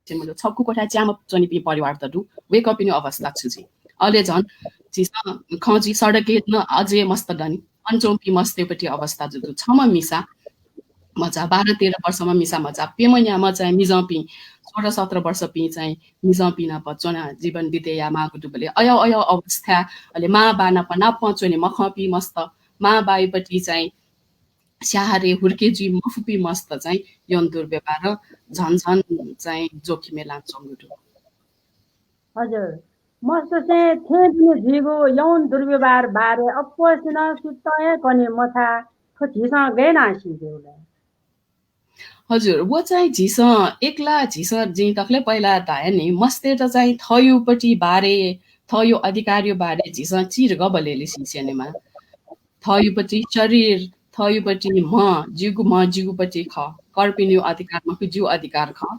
छेँ मदु? छकू क्वथा च्याम्ह च्वनीपिं परिवारत दु। वय्कःपिनि अवस्था छु जुइ? अले झन झीसं खँ जुइ सडकय् नं अझै मस्त दनि। अन च्वंपिं मस्तय् पति अवस्था जु दु। छम्ह मिसा मचा, बाह्र तेह्र वर्षम्ह मिसा मचा, प्यम्ह न्याम्ह चाहिँ मिजंपिं, सोह्र सत्र वर्षपिं चाहिँ मिजंपिं नाप च्वना जीवन बिते यायेमाःगु दुबलय् अय् अय् अवस्था, अले मां बाः नाप नापं च्वने मखंपिं मस्त, मां बाःयापट्टि चाहिँ स्याहारे हुर्के जुइ मफुपिं मस्त चाहिँ यौन दुर्व्यवहार झन झन चाहिँ जोखिमय् लानाच्वंगु दु। हजुर, मस्तसे थें दुने जुइगु यौन दुर्व्यवहार बारे अप्वःसिनं सुत्तं हे कने मछाः, थ्व झीसं गय् यानाः सीकेगु लय्? हजुर, व चाहिँ झीसं एकला झीसं जिं दकलय् पहिला धाये नि, मस्तय्त चाहिँ थःयुपट्टि बारे, थःयु अधिकारयु बारे झीसं चिधंगः बलय् लिसे स्यनेमाः। थःयुपट्टि शरीर, थःयुपट्टि म्ह, जिगु म्ह जिगुपट्टि खः, कर्पिनियु अधिकार मखु, जिगु अधिकार खः।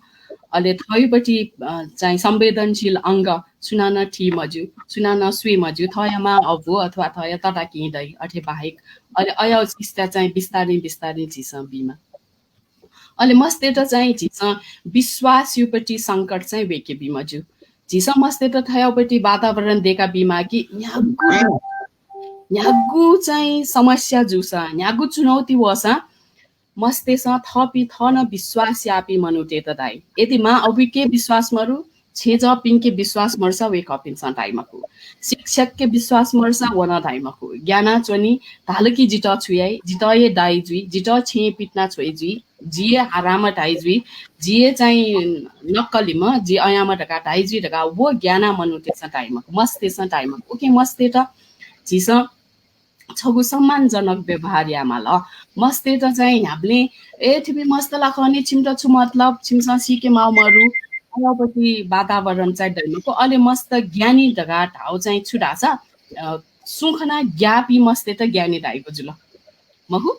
अले थःयुपट्टि, अ, चाहिँ संवेदनशील अंग सुनानं थी मज्यू, सुनानं स्वी मज्यू, थःया मां अबु अथवा थःया तताकिं दइ, अथे बाहेक। अले अय् चिजत चाहिँ बिस्तारं बिस्तारं झीसं बीमाः। अले मस्तय्त चाहिँ झीसं विश्वासयुपट्टि संकट चाहिँ वय्के बी मज्यू। झीसं मस्तय्त थःयुपट्टि वातावरण दय्का बीमाः कि न्ह्यागु, न्ह्यागु चाहिँ समस्या जूसां, न्ह्यागु चुनौती वःसां मस्तय्सं थःपिं थः नं विश्वास याःपिं मनूतय्त धाइ। यदि मां अबुइके विश्वास मरु, छेँजःपिंके विश्वास मरुसा वय्कःपिन्सं धाइ मखु। शिक्षकके विश्वास मरुसा व नं धाइ मखु। ग्यानाच्वनी, धाल कि जितः छु याइ, जितः हे दाइ जुइ, जितः छेँय् पितिना छ्वइ जुइ, जि हे हराम धाइ जुइ, जि हे चाहिँ नक्कलीम्ह, जि अयाम्ह धकाः धाइ जुइ धकाः व ग्यानाः मनूतय्सं धाइ मखु, मस्तय्सं धाइ मखु। उकिं मस्तय्त झीसं छगू सम्मानजनक व्यवहार यायेमाल। मस्तय्त चाहिँ न्ह्याबलें, "ए, थिपिं मस्त ला खः नि, छिमित छु मतलब, छिमिसं सीके माः मरु", अय्पट्टि वातावरण चाहिँ दइ मखु। अले मस्त ज्ञानी धकाः धाउ चाहिँ छु धाःसा, अ, सुं खनाः ग्याःपिं मस्तय्त ज्ञानी धाइगु जुल। मखु?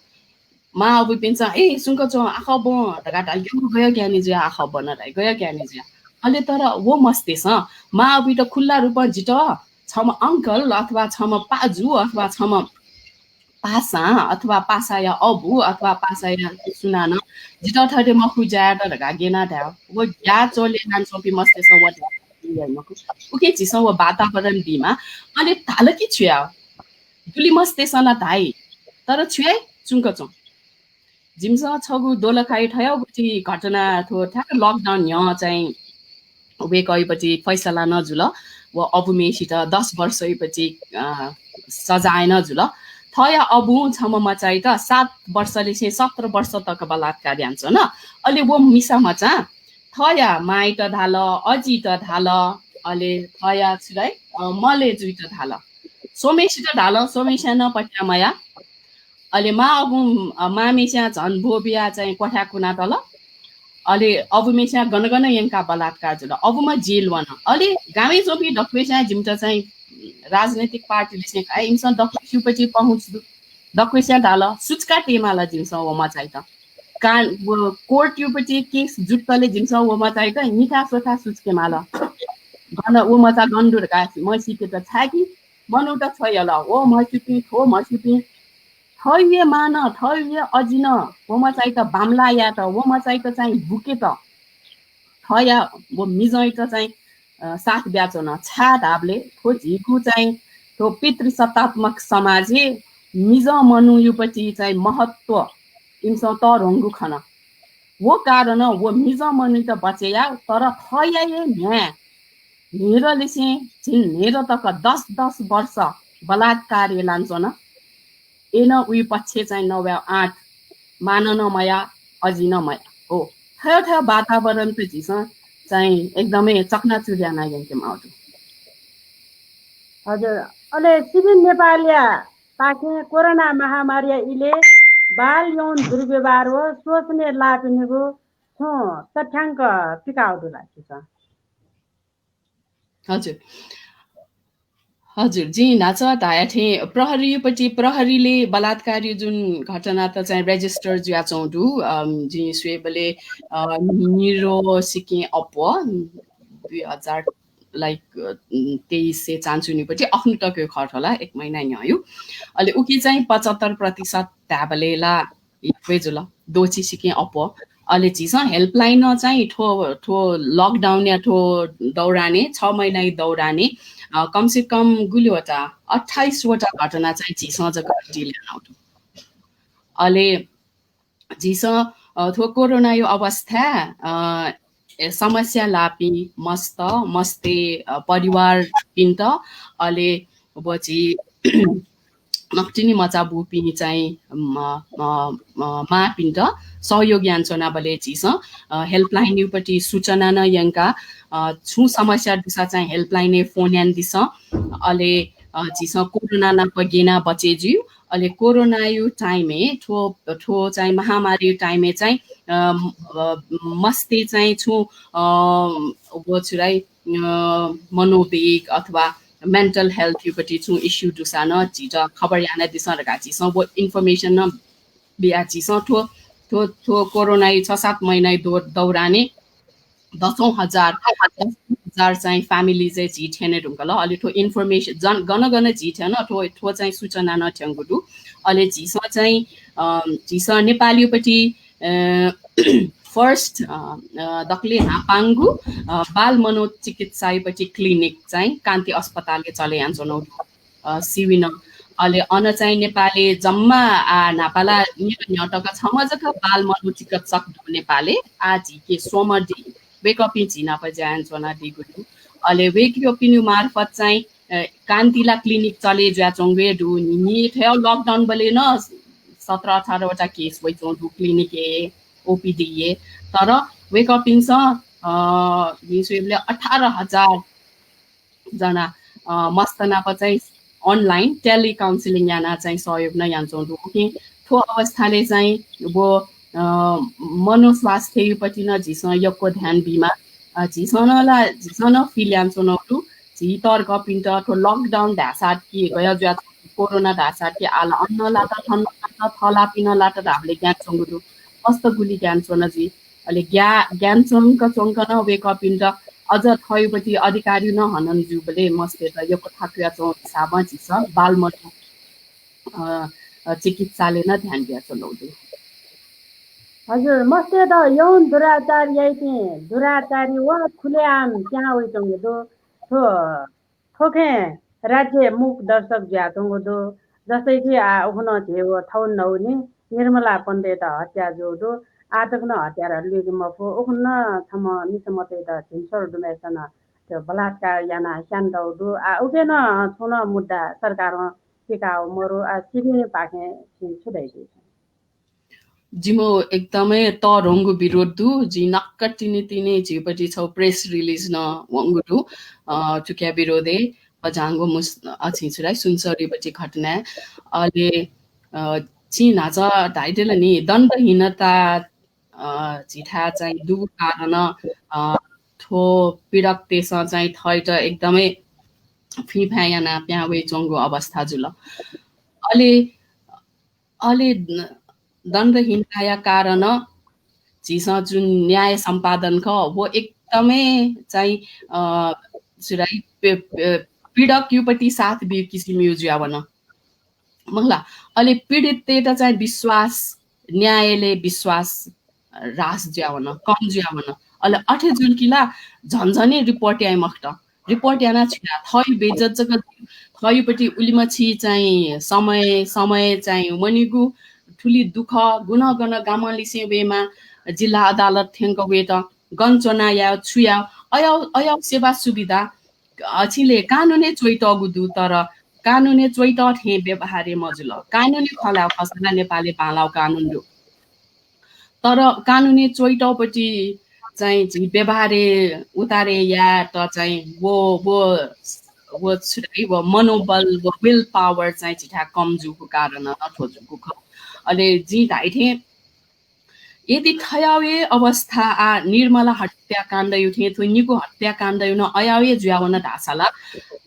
मां अबुइपिन्सं, "ए, सुंक च्वँ, आखः ब्वँ" धकाः धाल कि, "उ गय् ज्ञानी जुया, आखः ब्वन" धाइ, "गय् ज्ञानी जुया।" अले तर व मस्तय्सं मां अबुइत खुल्ला रूपं जितः छम्ह uncle अथवा छम्ह पाजु अथवा छम्ह पासां अथवा पासाया अबु अथवा पासाया सुनानं जितः थथे मखु ज्या यात धकाः ग्यना धायेव व ग्याः च्वले लानाच्वंपिं मस्तय्सं व धाये मखु। उकिं झीसं व वातावरण बीमाः। अले धाल कि छु याये? गुलि मस्तय्सं ला धाइ, तर छु याये? सुंक च्वँ। जिमिसं छगू दोलखाइ थ्व याउपट्टि घटना थ्व ठ्याक्क lockdown न्ह्यः चाहिँ वय्कःयापट्टि फैसला नं जुल। व अबुम्हेसित दस वर्षयापट्टि, अ, सजाय नं जुल। थःया अबुं छम्ह मचाइत सात वर्षलिसें सत्र वर्ष तक बलात्कार यानाच्वन। अले व मिसा मचां थःया मांइत धाल, अजित धाल, अले थःया छु धाइ, अ, मलेजुइत धाल। स्वम्हेसित धाल, स्वम्हेस्यां नं पत्याः मयाः। अले मां अबुं, अ, मांम्हेस्यां झन ब्वःबियाः चाहिँ क्वथाय् कुनातल। अले अबुम्हेस्यां गन गन यंकाः बलात्कार जुल। अबुम्ह जेल वन। अले गामय् च्वंपिं दक्वसियां जिमित चाहिँ राजनैतिक पार्टीलिसें काइ, इमिसं दक्वसियापट्टि पहुँच दु। दक्वसियां धाल, सुचुका तयेमाल जिमिसं व मचाइत। का-, व court-यापट्टि case जुत्तले जिमिसं व मचाइत निथाय् स्वथाय् सुचुकेमाल। गन व मचा गन दु धकाः म्हसीकेत, छाय्कि मनूत छ्वयल। व म्हसीपिं, थ्व म्हसीपिं, थःया मां नं, थःया अजि नं व मचाइत बांमलाः यायेत, व मचाइत चाहिँ बुकेत थःया व मिजंयात चाहिँ, अ, साथ बियाच्वन। छाय् धाःबलय् थ्व झीगु चाहिँ थ्व पितृसत्तात्मक समाजय् मिजं मनूयापट्टि चाहिँ महत्व इमिसं तःधंगु खन। व कारणं व मिजं मनूयात बचय् याः, तर थःया हे म्ह्याय् न्हेरलिसें झिंन्हेर तक दस दस वर्ष बलात्कार यानाच्वन। अय्नं उइ पक्षय् चाहिँ नवाये आँट, मां नं मयाः, अजि नं मयाः। हो, थ्व थ्व वातावरण त झीसं चाहिँ एकदमै चकनाचुर याना यंके माःगु दु। हजुर, अले सिबिन नेपालया पाखें कोरोना महामारीया इलय् बाल यौन दुर्व्यवहार व शोषणय् लाःपिनिगु छुं तथ्यांक पिकाःगु दु ला छिसं? हजुर। हजुर, जिं न्हाचः धया थें प्रहरीपट्टि, प्रहरीले बलात्कारया जुन घटनात चाहिँ register जुयाच्वंगु दु, अम, जिं स्वयेबलय्, अ, निरो सिकें अप्वः दुई हजार लाइक तेइस सय चान्चुनिपट्टि अखुन तक खः थ्व ला, एक महिना न्ह्यः यु। अले उकी चाहिँ पचहत्तर प्रतिशत धाबले ला इक्वे जुल, दोची सिकें अप्वः। अले झीसं हेल्पलाइन चाहिँ थ्व, थ्व लकडाउन या थ्व दौराने, छ महिना दौराने, अ, कम से कम गुलिवटा, अट्ठाइसवटा घटना चाहिँ झीसं जक टिल्यानौ। अले झीसं, अ, थ्व कोरोना यो अवस्था, अ, ए, समस्या लापिं मस्त, मस्ते, अ, परिवारपिन्त, अले व झी नकतिनि मचा बुपिं चाहिँ म, म, म, मापिन्त सहयोग याना च्वनाबले झीसं, अ, हेल्पलाइन युपट्टि सूचना न यंका, अ, छुं समस्या दुसा चाहिँ हेल्पलाइन फोन यान दिसं, अले, अ, झीसं कोरोना नाप गेना बचे जुयु, अले कोरोना यु टाइम हे, थ्व, थ्व चाहिँ महामारी यु टाइम हे चाहिँ, अ, म, अ, मस्ते चाहिँ छु, अ, व छुराइ, अ, मनोवेग अथवा मेन्टल हेल्थ युपट्टि छु इस्यु दुसा न झीत खबर याना दिसं रका झीसं व इन्फर्मेसन न बिया झीसं थ्व, थ्व, थ्व कोरोना यु छ सात महिना दौ-, दौराने दसौं हजार, दसौं हजार चाहिँ फ्यामिली चाहिँ झी थ्यने धुंकल। अले थ्व इन्फर्मेसन जन, गन गन झी थ्यन, थ्व, थ्व चाहिँ सूचना न थ्यंगु दु। अले झीसं चाहिँ, अ, झीसं नेपालीपट्टि, अ, फर्स्ट, अ, अ, दकले न्हापांगु, अ, बाल मनोचिकित्सायपट्टि क्लिनिक चाहिँ कान्ति अस्पतालले चले याना च्वनौ दु। अ, सिविन। अले अन चाहिँ नेपालय् जम्मा आ न्हापाला निगः न्ह्यः तक छम्ह जक बाल मनोचिकित्सक दु नेपालय्। आ झीके स्वम्ह दी। वय्कःपिं झी नाप ज्या याना च्वनादीगु दु। अले वय्कःपिनि मार्फत चाहिँ, अ, कान्तिला क्लिनिक चले जुयाच्वंगु हे दु। नि, नि थ्व लकडाउन बले न सत्र अठारवटा केस वइच्वं दु क्लिनिक हे, ओपिडी हे। तर वय्कःपिन्सं, अ, भिंसुइबले अठार हजार जना, अ, मस्त नाप चाहिँ अनलाइन टेलिकाउन्सिलिङ याना चाहिँ सहयोग न याना च्वं दु। उकिं थ्व अवस्थाले चाहिँ व, अ, मनोस्वास्थ्ययुपट्टि न झीसं यक्व ध्यान बीमा, अ, झीसं न ला, झीसं न फिल याना च्वनौ दु। झी तःधंपिन्त थ्व लकडाउन धाःसा कि गया जुया कोरोना धाःसा कि आल अन्न लात, थन लात, थलापिं लात धाबले ज्ञान च्वंगु दु। मस्त गुलि ज्ञान च्वन जुइ। अले ज्ञा-, ज्ञान च्वंक च्वंक न वय्कःपिन्त अझ थःयुपट्टि अधिकारी न हनन जुबले मस्तेत यक्व थाकुया च्वं हिसाबं झीसं बाल मनो, अ, अ, चिकित्सालय न ध्यान बिया च्वनौ दु। हजुर, मस्तेत यौन दुराचार याइपिं दुराचारी व खुलेआम त्यां वइच्वंगु दु। थ्व थ्व खँय् राज्य मूक दर्शक जुयाच्वंगु दु। जस्तै कि आ, उखुन्हु झी व थौं नौनि निर्मला पण्डेत हत्या जूगु दु। आः तक नं हत्यारा लुइके मफु। उखुन्हु नं छम्ह मिसा मतय्त झिंस्वरु दुम्हेसिनं त्यो बलात्कार यानाः स्यानातःगु दु। आ, उके नं छुं नं मुद्दा सरकारं पिकाः मरु। आ, सिविनपाखें छिं छु धयादी? जिमि एकदमै तःधंगु विरोध दु। जि नक्कतिनि तिनि झीपट्टि छौ प्रेस रिलिज नं वंगु दु। अ, थुकिया विरोधय् बझांगु मुस-, अ, छिं छु धाइ सुनसरीपट्टि घटना। अले, अ, छिं न्हाचा धाइदिल नि दण्डहीनता, अ, झीथाय् चाहिँ दुगु कारण, अ, थ्व पीडकतय्सं चाहिँ थःत एकदमै फिंफाँय् यानाः पिहां वइच्वंगु अवस्था जुल। अले अले दण्डहीनताया कारण झीसं जुन न्याय सम्पादन खः, व एकदमै चाहिँ, अ, छु धाइ, पे-, पे-, पीडकयुपट्टि साथ बी किसिमयु जुयावन। मखुला, अले पीडिततय्त चाहिँ विश्वास, न्यायले विश्वास ह्रास जुयावन, कम जुयावन। अले अथे जुल कि ला झन्झनै रिपोर्ट याइ मखुत। रिपोर्ट याना छु याये, थःयु बेइज्जत जक, थःयुपट्टि उलिमछि चाहिँ समय, समय चाहिँ मनिगु, थुलि दुःख, गुन गन गामंलिसें वयेमा, जिल्ला अदालत थ्यंक वयेत, गन च्वना याये, छु याये, अय्, अय् सेवा सुविधा, अछिले कानुनय् च्वइतःगु दु, तर कानुनय् च्वइतः थें व्यवहारय् मजुल। कानुनय् खँ ल्हाये खःसा ला नेपालय् बांलाःगु कानुन दु। तर कानुनय् च्वइतःपट्टि चाहिँ झी व्यवहारय् उतारय् यायेत चाहिँ व, व, व छु धाइ, व मनोबल, व will power चाहिँ झीथाय् कम जूगु कारण नं थ्व जूगु खः। अले जिं धाइ थें यदि थयाउ हे अवस्था आ निर्मला हत्याकाण्डयु थें थ्व निगू हत्याकाण्डयु नं अयाउ हे जुयावन धाःसा ला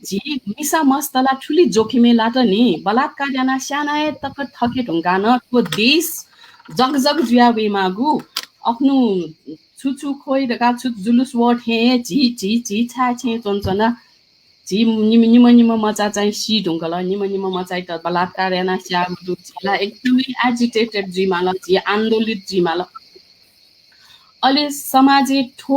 झी मिसा मस्तला थुलि जोखिमय् लात नि, बलात्कार यानाः स्यानाः हे तक थके धुंकाः नं थ्व देश जगजग जुया वयेमाःगु अख्नु छु छु ख्वइ धकाः छु जुलुस वः थें हे झी, झी, झी छाय् छेँ च्वनाच्वना। झी निम्ह, निम्ह, निम्ह मचा चाहिँ सी धुंकल, निम्ह, निम्ह मचाइत बलात्कार यानाः स्याःगु दु। झी ला एकदमै agitated जुइमाल, झी आन्दोलित जुइमाल। अले समाजय् थ्व,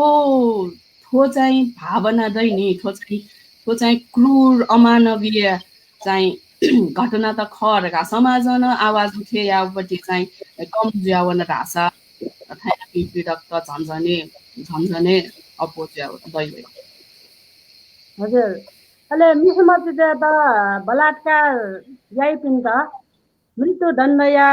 थ्व चाहिँ भावना दइ नि, थ्व चाहिँ, थ्व चाहिँ क्रूर अमानवीय चाहिँ घटना त खः धकाः समाजं नं आवाज उठे याःपट्टि चाहिँ कम जुया वन धाःसा थ्वयापिं पीडक त झन्झने, झन्झने अप्वः जुया दइ वइ। हजुर। अले मिसा मचातय्त बलात्कार याइपिन्त मृत्युदण्डया,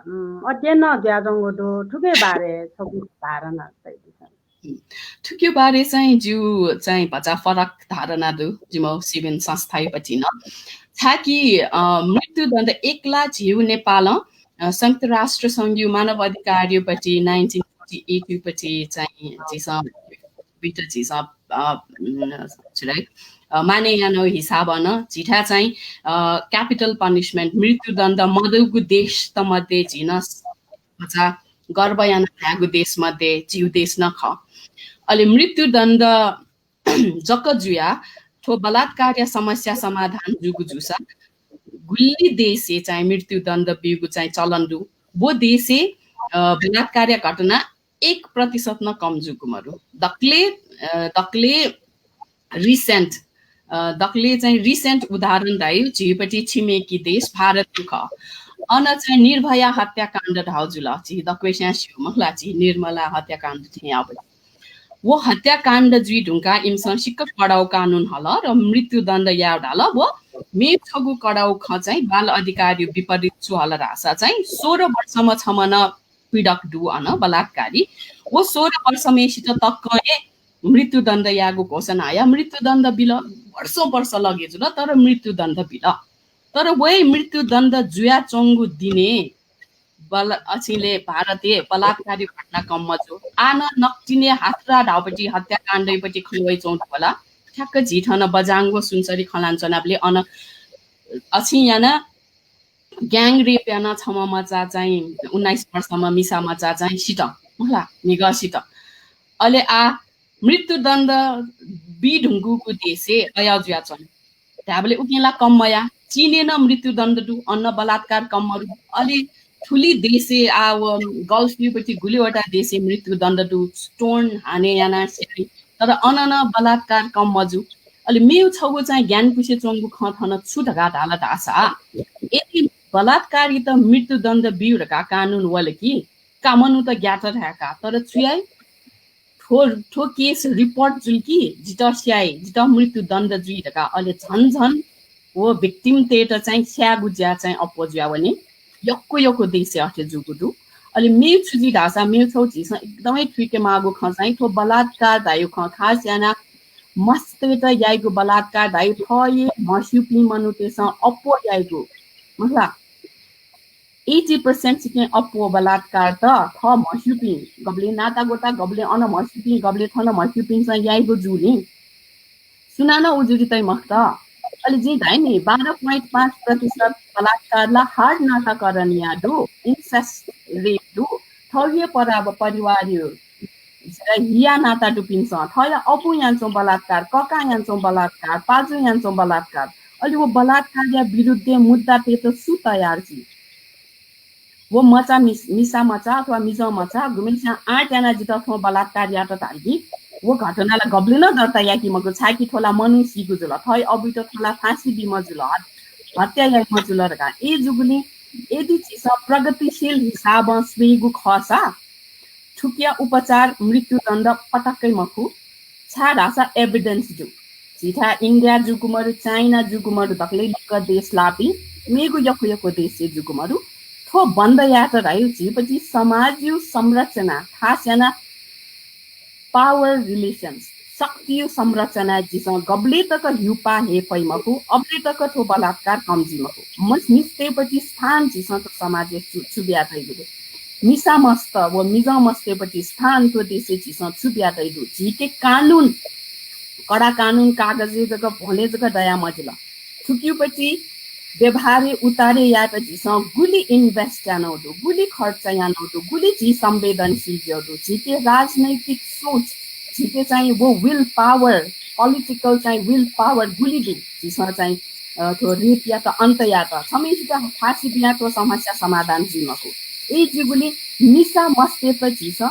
उम्, अध्ययन नं जुयाच्वंगु दु। थुकिया बारे छगू धारणा तयादिसँ। थुकिया बारे चाहिँ जिगु चाहिँ भचा फरक धारणा दु, जिमि सिविन संस्थायापट्टि नं। छाकि, अ, मृत्युदण्ड एकला झीगु नेपालं, अ, संयुक्त राष्ट्र संघयु मानव अधिकारयापट्टि nineteen forty eight पट्टि चाहिँ झीसं, झीसं, अ, उम्, छु धाइ, अ, माने यानागु हिसाबं नं झीथाय् चाहिँ, अ, capital punishment, मृत्युदण्ड मदुगु देशत मध्ये झी नं भचा गर्व यानाः धायेगु देश मध्ये झीगु देश नं खः। अले मृत्युदण्ड जक जुया थ्व बलात्कारया समस्या समाधान जूगु जूसा गुलि देशय् चाहिँ मृत्युदण्ड बीगु चाहिँ चलन दु। व देशय्, अ, बलात्कारया घटना एक प्रतिशत नं कम जूगु मरु। दकले, अ, दकले recent, अ, दकले चाहिँ recent उदाहरण धाइ झीपट्टि छिमेकी देश भारत खः। अन चाहिँ निर्भया हत्याकाण्ड धाउ जुल, झी दक्वसियां स्यू मखु ला, झी निर्मला हत्याकाण्ड थें याःबलय्। व हत्याकाण्ड जुइ धुंकाः इमिसं सिक्क कडाउ कानुन हल र मृत्युदण्ड याउ धाल। व मेगु छगू कडाउ खँ चाहिँ बाल अधिकारया विपरीत छु हल धाःसा चाहिँ सोह्र वर्षम्ह छम्ह नं पीडक दु अन बलात्कारी। व सोह्र वर्षम्हेसित तक्कं हे मृत्युदण्ड यायेगु घोषणा हया मृत्युदण्ड बिल। वर्ष वर्ष लगे जुल, तर मृत्युदण्ड बिल। तर वइ मृत्युदण्ड जुयाच्वंगु दिने बल-, अछिले भारतय् बलात्कारी घटना कम मजू। आः नं नकतिनि हाथुरा धाउपट्टि हत्याकाण्डय्पट्टि खँ वइच्वंगु दु होला। ठ्याक्क झी थन बझाङ व सुनसरी खँ ल्हानाच्वनाबलय् अन अछिं याना gang rape याना छम्ह मचा चाहिँ उन्नाइस वर्षम्ह मिसा मचा चाहिँ सित, होला, म्हिगः सित। अले आः मृत्युदण्ड बी धुंकूगु देशय् अय् जुयाच्वन। धायेबलय् उकिं ला कम मया, चीनय् नं मृत्युदण्ड दु, अन बलात्कार कम मरु। अले थुलि देशय् आः व Gulf युपट्टि गुलिवटा देशय् मृत्युदण्ड दु, stone हाने याना स्याइ, तर अन नं बलात्कार कम मजू। अले मेगु छगू चाहिँ ग्यानापुसे च्वंगु खँ थन छु धकाः धाल धाःसा, यदि बलात्कारीत मृत्युदण्ड बिउ धकाः कानुन वल कि का मनूत ग्यात धाय्का, तर छु याइ? थ्व, थ्व case report जुल कि जितः स्याइ, जितः मृत्युदण्ड जुइ धकाः। अले झन झन व victim तय्त चाहिँ स्यायेगु ज्या चाहिँ अप्वः जुया वनी। यक्व यक्व देशय् अथे जूगु दु। अले मेगु छु जुइ धाःसा, मेगु छगू झीसं एकदमै थुइके माःगु खँ चाहिँ थ्व बलात्कार धाइगु खँ, खास याना मास्तितय्त याइगु बलात्कार धाइगु थः हे म्हस्यूपिं मनूतय्सं अप्वः याइगु, मखु ला, eighty percent सिकें अप्वः बलात्कार त थः म्हस्यूपिं, गबलें नाता गोता, गबलें अन म्हस्यूपिं, गबलें थन म्हस्यूपिन्सं याइगु जूलिं सुनानं उजुरी तइ मखुत। अले जिं धाइ नि, बाह्र point पाँच प्रतिशत बलात्कार ला hard नाताकरणया दु, incest rape दु। थःगु हे परा-, परिवारया हिया नाता दुपिन्सं, थःया अबुं यानाच्वं बलात्कार, ककां यानाच्वं बलात्कार, पाजुं यानाच्वं बलात्कार। अले व बलात्कारया विरुद्धय् मुद्दा तयेत सु तयार जुइ? व मचा मिस-, मिसा मचा अथवा मिजं मचा गुम्हेस्यां आँट यानाः जितः थ्वं बलात्कार यात धाल कि व घटना ला गबलें नं दर्ता याकी मखु, छाय्कि थ्व ला मनू सीगु जुल, थःया अबुइत थ्व ला फाँसी बीम्ह जुल, हत-, हत्या याइम्ह जुल धकाः। अय् जूगुलिं यदि झीसं प्रगतिशील हिसाबं स्वयेगु खःसा थुकिया उपचार मृत्युदण्ड पटक्कै मखु, छाय्धाःसा evidence दु। झीथाय् इन्डिया जूगु मरु, चाइना जूगु मरु, दकले लिक्क देश लाःपिं मेगु यक्व यक्व देशय् जूगु मरु। थ्व बन्द यायेत धाइगु झीपट्टि समाजयु संरचना, खास याना power relations, शक्तियु संरचना झीसं गबलें तक ह्युपाः हे फइ मखु, अबलें तक थ्व बलात्कार कम जुइ मखु। मस-, मिस्तय्पट्टि स्थान झीसं थ्व समाजय् छु, छु बिया तइगु दु? मिसा मस्त व मिजं मस्तय्पट्टि स्थान थ्व देशय् झीसं छु बिया तइ दु? झीके कानुन, कडा कानुन कागजय् जक, भ्वलय् जक दया मजिल। थुकियुपट्टि व्यवहारय् उतारे यायेत झीसं गुलि invest यानागु दु, गुलि खर्च यानागु दु, गुलि झी संवेदनशील जुयागु दु। झीके राजनैतिक सोच, झीके चाहिँ व will power, political चाहिँ will power गुलि दु, झीसं चाहिँ, अ, थ्व rape यात अन्त यायेत। छम्हसित फाँसी बियाः थ्व समस्या समाधान जुइ मखु। अय्‌जूगुलिं मिसा मस्तय्‌त झीसं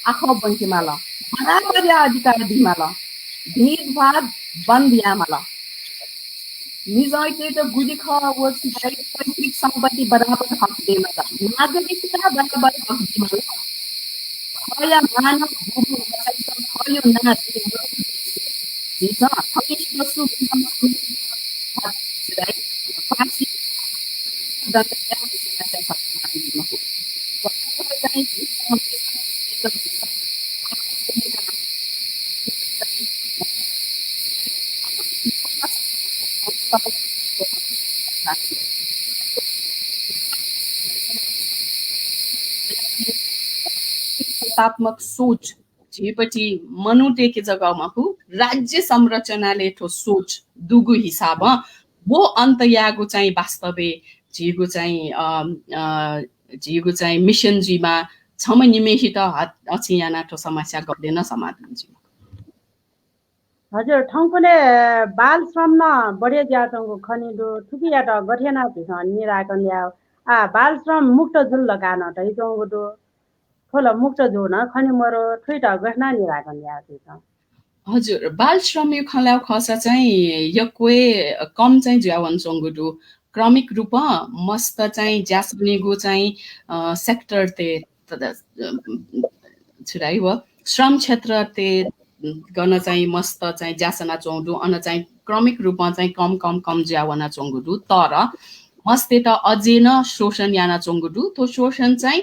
आखः ब्वंके माल, बराबरया अधिकार बी माल, भेदभाव बन्द याये माल। मिजंतय्‌त गुलि खः व छु धाइ, पैतृक सम्पत्ति बराबर हक दयेमाल, नागरिकता बराबर हक दयेमाल। थःया मानव गुगु मचाइत थःयो नां जुइ मखु। झीसं थःम्हसित सु छु धाइ, फाँसी दण्ड याये समस्या समाधान जुइ मखु। सकारात्मक सोच झीपट्टि मनूतय्‌के जक मखु, राज्य संरचनालय् थ्व सोच दुगु हिसाबं व अन्त यायेगु चाहिँ वास्तवय् झीगु चाहिँ, अ, अ, झीगु चाहिँ mission जुइमाः। छम्ह निम्हेसित हत-, अछिं यानाः थ्व समस्या गबलें नं समाधान जुइ। हजुर, थौंकन्हय् बाल श्रम नं बढे जुयाच्वंगु खने दु। थुकियात गथे यानाः झीसं निराकरण याये? आः बाल श्रम मुक्त जुल धकाः नं धयाच्वंगु दु। थ्व ला मुक्त जू नं खने मरु, थुइत गथे यानाः निराकरण याये झीसं? हजुर, बाल श्रमया खँ ल्हायेगु खःसा चाहिँ यक्व हे कम चाहिँ जुया वनाच्वंगु दु। क्रमिक रूपं मस्त चाहिँ ज्या सनीगु चाहिँ, अ, sectorतय्, त-, त-, छु धाइ व, श्रम क्षेत्रतय् गन चाहिँ मस्त चाहिँ ज्या सनाच्वंगु दु, अन चाहिँ क्रमिक रूपं चाहिँ कम, कम, कम जुया वनाच्वंगु दु। तर मस्तय्‌त अझै नं शोषण यानाच्वंगु दु। थ्व शोषण चाहिँ,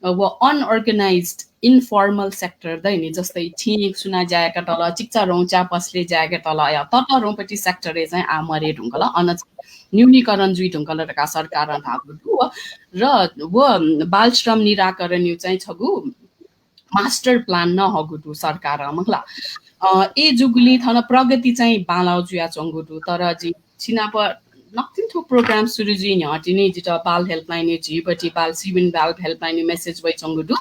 अ, व unorganised, informal sector दइ नि, जस्तै छिं सुनां ज्या याकातल, चिकिचारं च्यापसलय् ज्या याकातल, अय् ततःधंपट्टि sectorय् चाहिँ आः मरे धुंकल, अन चाहिँ न्यूनीकरण जुइ धुंकल धकाः सरकारं धाःगु दु। र व बाल श्रम निराकरणया चाहिँ छगू master plan नं हःगु दु सरकारं, मखुला। अ, अय्‌जूगुलिं थन प्रगति चाहिँ बांलाः जुयाच्वंगु दु। तर जि छिनाप नकतिनि थ्व program सुरु जुइ न्ह्यः तिनि जितः बाल helpline, झीपट्टि बाल, सिविन बाल helpline message वइच्वंगु दु।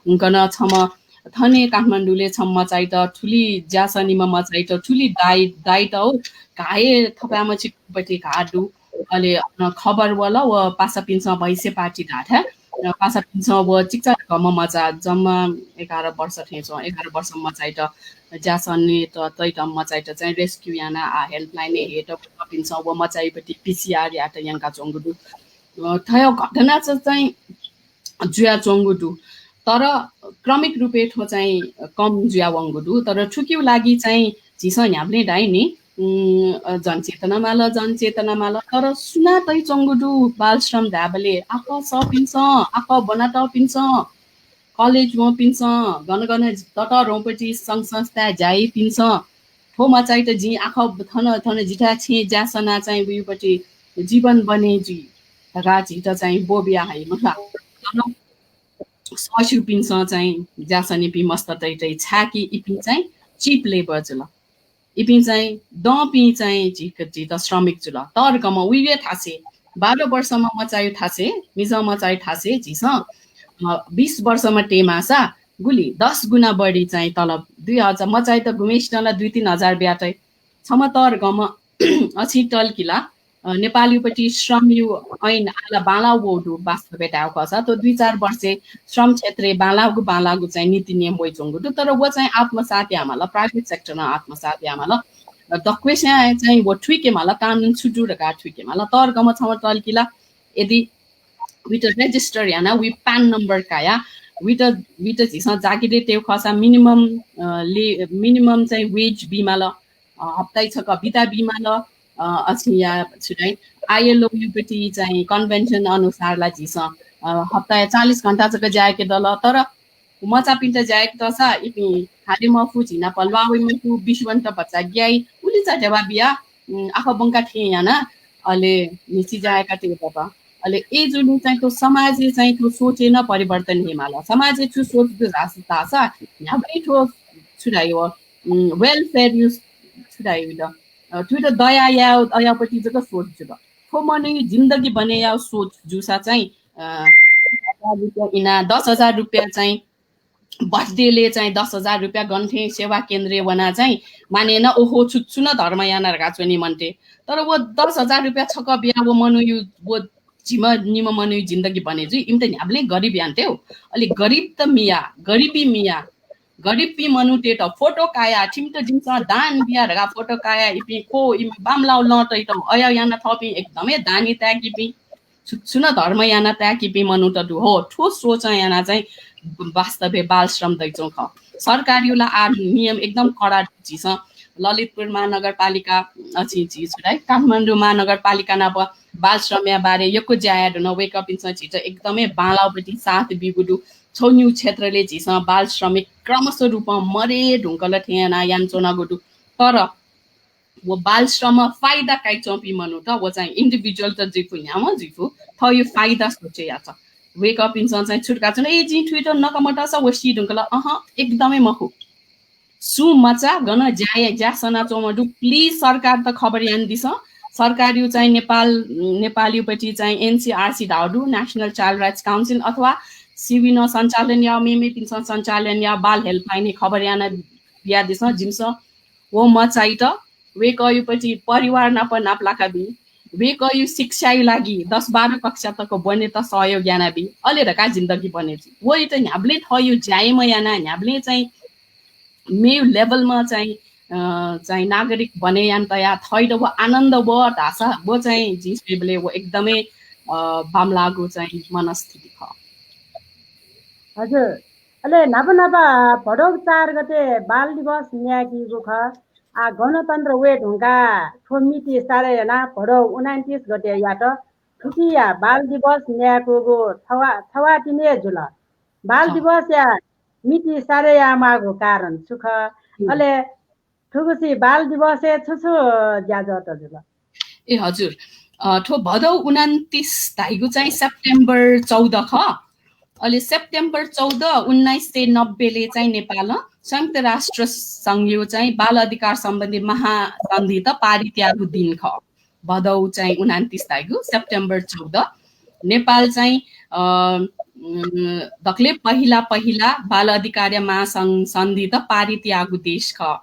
हुंकन छम्ह थन हे काठमाडौंलय् छम्ह मचाइत, थुलि ज्या सनीम्ह मचाइत, थुलि दाइ, दाइत हो, घाः हे थपाय्‌म्ह चिकुपट्टि घाः दु। अले अन खबर वल, व पासापिन्सं भैंसे पार्टी धाःथाय्, अ, पासापिन्सं व चिकिचाधंम्ह मचा, जम्मा एघार वर्ष थें च्वं, एघार वर्ष मचाइत, ज्या सनीत तइतम्ह मचाइत चाहिँ rescue यानाः आः helpline-य् हयेत वःपिन्सं व मचाइपट्टि PCR यायेत यंकाच्वंगु दु। अ, थ्व घटना च-, चाहिँ जुयाच्वंगु दु। तर क्रमिक रूपय् थ्व चाहिँ कम जुयावंगु दु। तर थुकिया लागि चाहिँ झीसं न्ह्याबलें धाइ नि, उम्, अ, जनचेतना माल, जनचेतना माल। तर सुनां तइच्वंगु दु बालश्रम धायेबलय्? आखः सःपिन्सं, आखः ब्वनातःपिन्सं, कलेज वंपिन्सं, गन गन ततःधंपट्टि संघ संस्थाय् ज्या याइपिन्सं, थ्व मचाइत जिं आखः थन, थन जिथाय् छेँय् ज्या सनाः चाहिँ उइपट्टि जीवन बने जुइ धकाः झीत चाहिँ ब्वबिया हइ मखुला। तर सःस्यूपिन्सं चाहिँ ज्या सनीपिं मस्ततय्‌त, छाय्‌कि इपिं चाहिँ cheap labour जुल। इपिं चाहिँ दंपिं चाहिँ झी, झीत श्रमिक जुल। तःधंम्ह उइया थासय्, बाह्र वर्षम्ह मचाया थासय्, मिजं मचाया थासय् झीसं, अ, बिस वर्षम्ह तयेमाःसा गुलि दस गुणा बढी चाहिँ तलब, दुई हजार, मचाइत गुम्हेसिनं ला दुई तीन हजार बियातइ। छम्ह तःधंम्ह अछिं तल कि ला, अ, नेपालयापट्टि श्रमया ऐन आः ला बांलाः वःगु दु, वास्तवय् धायेगु खःसा। थ्व दुई चार वर्षय् श्रम क्षेत्रय् बांलाःगु, बांलाःगु चाहिँ नीति नियम वइच्वंगु दु। तर व चाहिँ आत्मसात यायेमाल, private sector नं आत्मसात यायेमाल। अ, दक्वस्यां चाहिँ व थुइकेमाल, कानुन छु दु धकाः थुइकेमाल। तःधंम्ह छम्ह तल कि ला, यदि उइत register यानाः, उइ PAN number कायाः, उइत, उइत झीसं जागिरय् तयेगु खःसा minimum, अ, ले-, minimum चाहिँ wage बीमाल, अ, हप्ताय् छकः बिता बीमाल, अ, अछिया छु धाइ, ILO यापट्टि चाहिँ convention अनुसार ला झीसं, अ, हप्ताय् चालिस घण्टा जक ज्या याके दल। तर मचापिन्त ज्या याकेतःसा इपिं हाले मफु, झी नाप ल्वाः वइ मखु, बिस्युं वनेत भचा ग्याइ, उलिचा ध्यबा बियाः, उम्, आखः ब्वंका थें यानाः, अले न्हिसि ज्या याकातये दत। अले अय्‌जूगुलिं चाहिँ थ्व समाजय् चाहिँ थ्व सोचय् नं परिवर्तन हयेमाल। समाजय् छु सोच दु धाःसा, धाःसा न्ह्याबलें थ्व छु धाइ व, उम्, welfare या छु धाइ व, अ, थुइत दया याये, अयापट्टि जक सोच जुल। थ्व मनूया जिन्दगी बने याउ सोच जूसा चाहिँ, अ, दस हजार रुपियाँ इना, दस हजार रुपियाँ चाहिँ birthday ले चाहिँ दस हजार रुपियाँ गन थें सेवा केन्द्रय् वना चाहिँ माने न, ओहो, छु, छु न धर्म याना धका च्वनी मन्ते। तर व दस हजार रुपियाँ छक बिया व मनूयु, व झिम्ह निम्ह मनूयु जिन्दगी बने जुइ, इमित न्ह्याबलें गरिब यान्ते हो। अले गरिब त मिया, गरिबी मिया, गरिबपिं मनूतय्त photo काया, थिमित जिमिसं दान बिया धका photo काया, इपिं को, इमि बामलाउ लँ तइत, अया याना थःपिं एकदमै दानी ताय्‌कीपिं, छु, छु न धर्म याना ताय्‌कीपिं मनूत दु हो। थ्व सोचं याना चाहिँ वास्तवय् बाल श्रम दैचौं खः। सरकारयु ला आ नियम एकदम कडा दु। झीसं ललितपुर महानगरपालिका, अ, झी, झी छु धाइ, काठमाडौं महानगरपालिका नाप बाल श्रमया बारे यक्व ज्या याये धुन, वय्‌कःपिन्सं झीत एकदमै बांलाउपट्टि साथ बीगु दु। छगू न्यू क्षेत्रले झीसं बाल श्रमिक क्रमशः रूपं मरे धुंकल थें याना यानाच्वनागु दु। तर व बाल श्रम फाइदा काइच्वंपिं मनूत व चाहिँ individual त जुइफु, न्ह्याम्ह जुइफु, थःयु फाइदा सोचे यात। वय्‌कःपिन्सं चाहिँ छुटका च्वन, ए, जिं थुइत नकमतस व सी धुंकल, अहँ, एकदमै मखु। सुं मचा गन ज्या, ज्या सनाच्वंम्ह दु, please सरकारत खबर यानादिसँ। सरकारयु चाहिँ नेपाल, नेपालयुपट्टि चाहिँ NCRC धाउ दु, National Child Rights Council, अथवा सिविनं सञ्चालन याउ, मेमेपिन्सं सञ्चालन याउ बाल helpline हे खबर याना बियादिसँ। जिमिसं व मचाइत वय्‌कःयुपट्टि परिवार नाप नापलाका बी, वय्‌कःयु शिक्षायु लागि दस बाह्र कक्षा तक ब्वनेत सहयोग याना बी, अले धका जिन्दगी बने जुइ। वइत न्ह्याबलें थःयु ज्याय्‌म्ह याना, न्ह्याबलें चाहिँ मेयु level मा चाहिँ, अ, चाहिँ नागरिक बने याना तया थःइत व आनन्द व धासा व चाहिँ जिं स्वयेबलय् व एकदमै, अ, बांमलाःगु चाहिँ मनस्थिति खः। हजुर, अले न्हापा न्हापा भदौ चार गते बाल दिवस न्यायेकीगु खः। आ, गणतन्त्र वये धुंकाः थ्व मिति सारे यानाः भदौ उनान्तिस गते यात। थुकिया बाल दिवस न्यायेकूगु थवा-, थवातिने जुल। बाल अँ। दिवसया मिति सारे यायेमाःगु कारण छु खः? हुँ। अले थुगुसी बाल दिवसय् छु छु ज्याझ्वःत जुल? ए हजुर, अ, थ्व भदौ उनान्तिस धाइगु चाहिँ सेप्टेम्बर चौध खः। अले सेप्टेम्बर चौध उन्नाइस सय नब्बे ले चाहिँ नेपालं संयुक्त राष्ट्र संघयु चाहिँ बाल अधिकार सम्बन्धी महासन्धि त पारित याःगु दिन खः। भदौ चाहिँ उनान्तिस धाइगु सेप्टेम्बर चौध नेपाल चाहिँ, अ, उम्, दकले पहिला पहिला बाल अधिकार महासं-, सन्धि त पारित याःगु देश खः।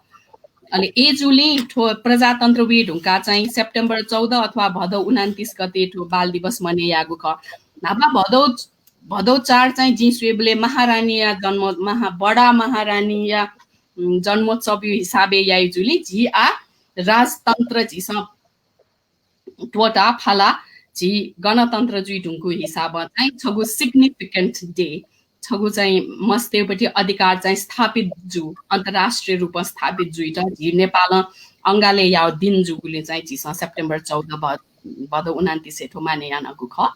अले एजुलिं थ्व प्रजातन्त्र वये धुंकाः चाहिँ सेप्टेम्बर चौध अथवा भदौ उनान्तिस गते थ्व बाल दिवस मने याःगु खः। न्हापा भदौ, भदौ चार चाहिँ जिं स्वयेबलय् महारानीया जन्म, महा-, बडा महारानीया, उम्, जन्मोत्सवयु हिसाबय् याइ जुलिं झी आ राजतन्त्र झीसं त्वःता फाला झी गणतन्त्र जुइ धुंकु हिसाबं चाहिँ छगू significant day, छगू चाहिँ मस्तय्‌पट्टि अधिकार चाहिँ स्थापित जु, अन्तर्राष्ट्रिय रूपं स्थापित जुइत झी नेपालं अंगाले याउ दिन जुगुलिं चाहिँ झीसं सेप्टेम्बर चौध भ-, भदौ उनान्तिस हे थ्व माने यानागु खः।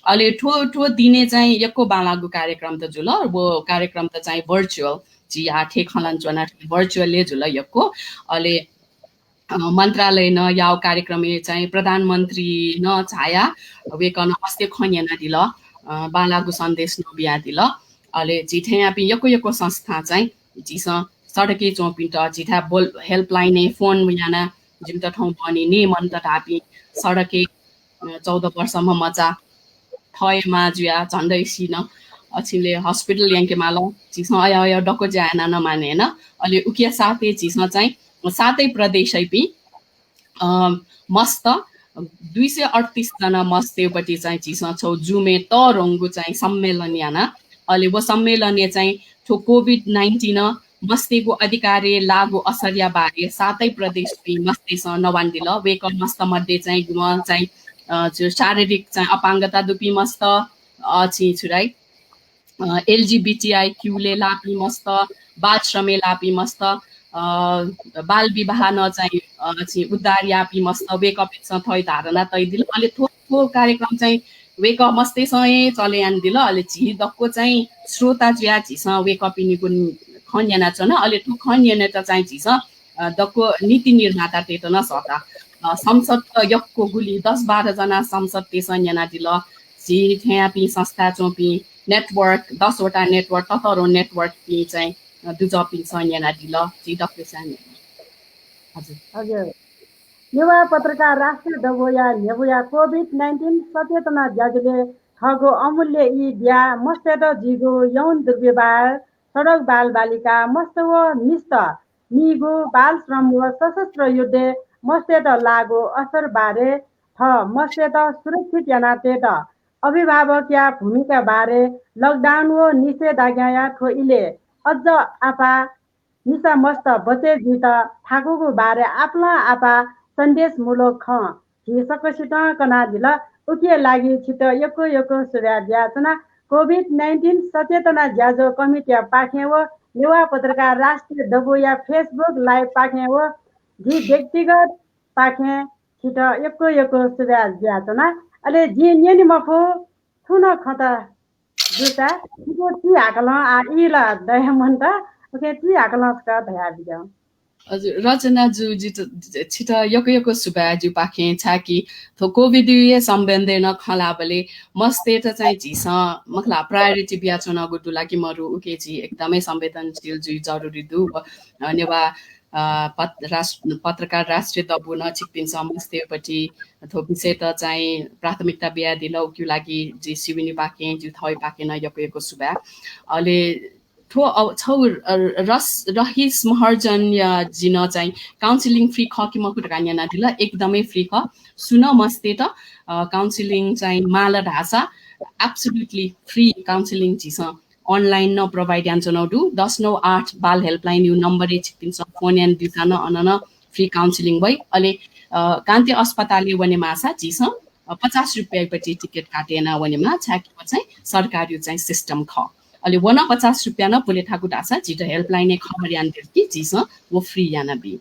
अले थ्व, थ्व दिने चाहिँ यक्व बांलाःगु कार्यक्रम त जुल, व कार्यक्रम त चाहिँ virtual, झी आ थे खँ ल्हाना च्वना virtual हे जुल यक्व। अले अ, मन्त्रालयनं याउ कार्यक्रमय् चाहिँ प्रधानमन्त्रीनं झाया वय्‌कलं मस्तय् खँ न्यनादिल, अ, बांलाःगु सन्देश नं बियादिल। अले झी थेंयापिं यक्व यक्व संस्था चाहिँ झीसं सडकय् च्वंपिन्त झीथाय् बोल-, helpline-य् फोन याना जिमित थौं बहनी नी मन्त धाःपिं सडकय् अ, चौध वर्षम्ह मचा थः हे मां जुयाः झन्डै सिन। अछिले hospital यंके माल। झीसं अय् अय् दक्व ज्या याना नं माने याना। अले उकिया साथै झीसं चाहिँ सातै प्रदेशय्‌पिं, अ, मस्त दुई सय अड्तिस जना मस्तय्‌पट्टि चाहिँ झीसं छौ Zoom-य् तःधंगु चाहिँ सम्मेलन याना। अले व सम्मेलनय् चाहिँ थ्व COVID nineteen मस्तय्‌गु अधिकारय् लाःगु असरया बारे सातै प्रदेशपिं मस्तय्‌सं नवानादिल। वय्‌कः मस्त मध्ये चाहिँ गुम्ह चाहिँ, अ, जो शारीरिक चाहिँ अपाङ्गता दुपिं मस्त, अ, छि छु धाइ, अ, LGBTIQ ले लाःपिं मस्त, बाल श्रमय् लाःपिं मस्त, अ, बाल विवाह नं चाहिँ, अ, छि उद्धार याःपिं मस्त, वय्‌कःपिन्सं थःयु धारणा तयादिल। अले थ्व, थ्व कार्यक्रम चाहिँ वय्‌कः मस्तय्‌सं हे चले यानादिल। अले झी दक्व चाहिँ श्रोता जुयाः झीसं वय्‌कःपिनिगु खँ न्यनाच्वना। अले थ्व खँ न्यनेत चाहिँ झीसं, अ, दक्व नीति निर्मातातय्‌त नं सःता। अ, संसद त यक्व गुलि दस बाह्र जना संसदतय्‌सं न्यनादिल। झी थेंयापिं संस्था च्वंपिं network, दस वटा network, ततःधंगु network-पिं चाहिँ, अ, दुजःपिन्सं न्यनादिल। झी दक्वसिनं न्यना। हजुर। हजुर। नेवाः पत्रकार राष्ट्रिय दबूया न्ह्यब्वया कोभिड नाइन्टिन सचेतना ज्याझ्वलय् थःगु अमूल्य ई बियाः मस्तय्त जुइगु यौन दुर्व्यवहार, सडक बालबालिका, मस्त व मिस्त मीगु बाल श्रम व सशस्त्र युद्धय् मस्तय्त लाःगु असर बारे थः मस्तय्त सुरक्षित यानातयेत अभिभावकया भूमिका बारे लकडाउन व निषेधाज्ञाया थ्व इलय् अझ आपाः मिसा मस्त बचय् जुइत थाकूगु बारे आपालं आपाः सन्देशमूलक खँ झी सकसितं कनादिल। उकिया लागि छित यक्व यक्व सुभाय् बियाच्वना। कोभिड नाइन्टिन सचेतना ज्याझ्वः कमिटीया पाखें व नेवाः पत्रकार राष्ट्रिय दबूया Facebook live पाखें व झी व्यक्तिगत पाखें छित यक्व यक्व सुभाय् बियाच्वना। अले जिं न्यने मफु छुं नं खँत दुसा, जिगु ति हाकलं आ ई ला दया मन्त, उकिं ति हाकलं छकः धयाबिज्याहुँ। हजुर, रचना जु, जित-, छित यक्व यक्व सुभाय् जिगु पाखें, छाय्कि थ्व कोभिडया सम्बन्धय् नं खँ ल्हाःबलय् मस्तय्त चाहिँ झीसं मखु ला priority बियाच्वनागु दु ला कि मरु, उकिं झी एकदमै संवेदनशील जुइ जरुरी दु। अ, नेवाः, अ, पत-, राष्ट्र-, पत्रकार राष्ट्रिय दबू नं छिकपिन्सं मस्तय्‌पट्टि थ्व विषयत चाहिँ प्राथमिकता बियादिल, उकिया लागि जि सिविनी पाखें, जि थःगु पाखें नं यक्व यक्व सुभाय्। अले थ्व अव-, छगू, अ, रस-, रहिस महर्जनया जिं चाहिँ counselling free खः कि मखु धकाः न्यनादिल, एकदमै free खः। सुं नं मस्तय्त, अ, counselling चाहिँ माल धाःसा absolutely free counselling झीसं online नं provide यानाच्वनागु दु। दस नौ आठ बाल helpline या number-य् छिकपिन्सं phone यानादिउसां नं अन नं free counselling वइ। अले, अ, कान्ति अस्पतालय् वनेमाःसा झीसं, अ, पचास रुपियाँपट्टि ticket काटे याना वनेमाः, छाय्कि व चाहिँ सरकारया चाहिँ system खः। अले व नं पचास रुपियाँ नं पुले थाकु धाःसा झीत helpline-य् खबर यानादिल कि झीसं व free यानाबी।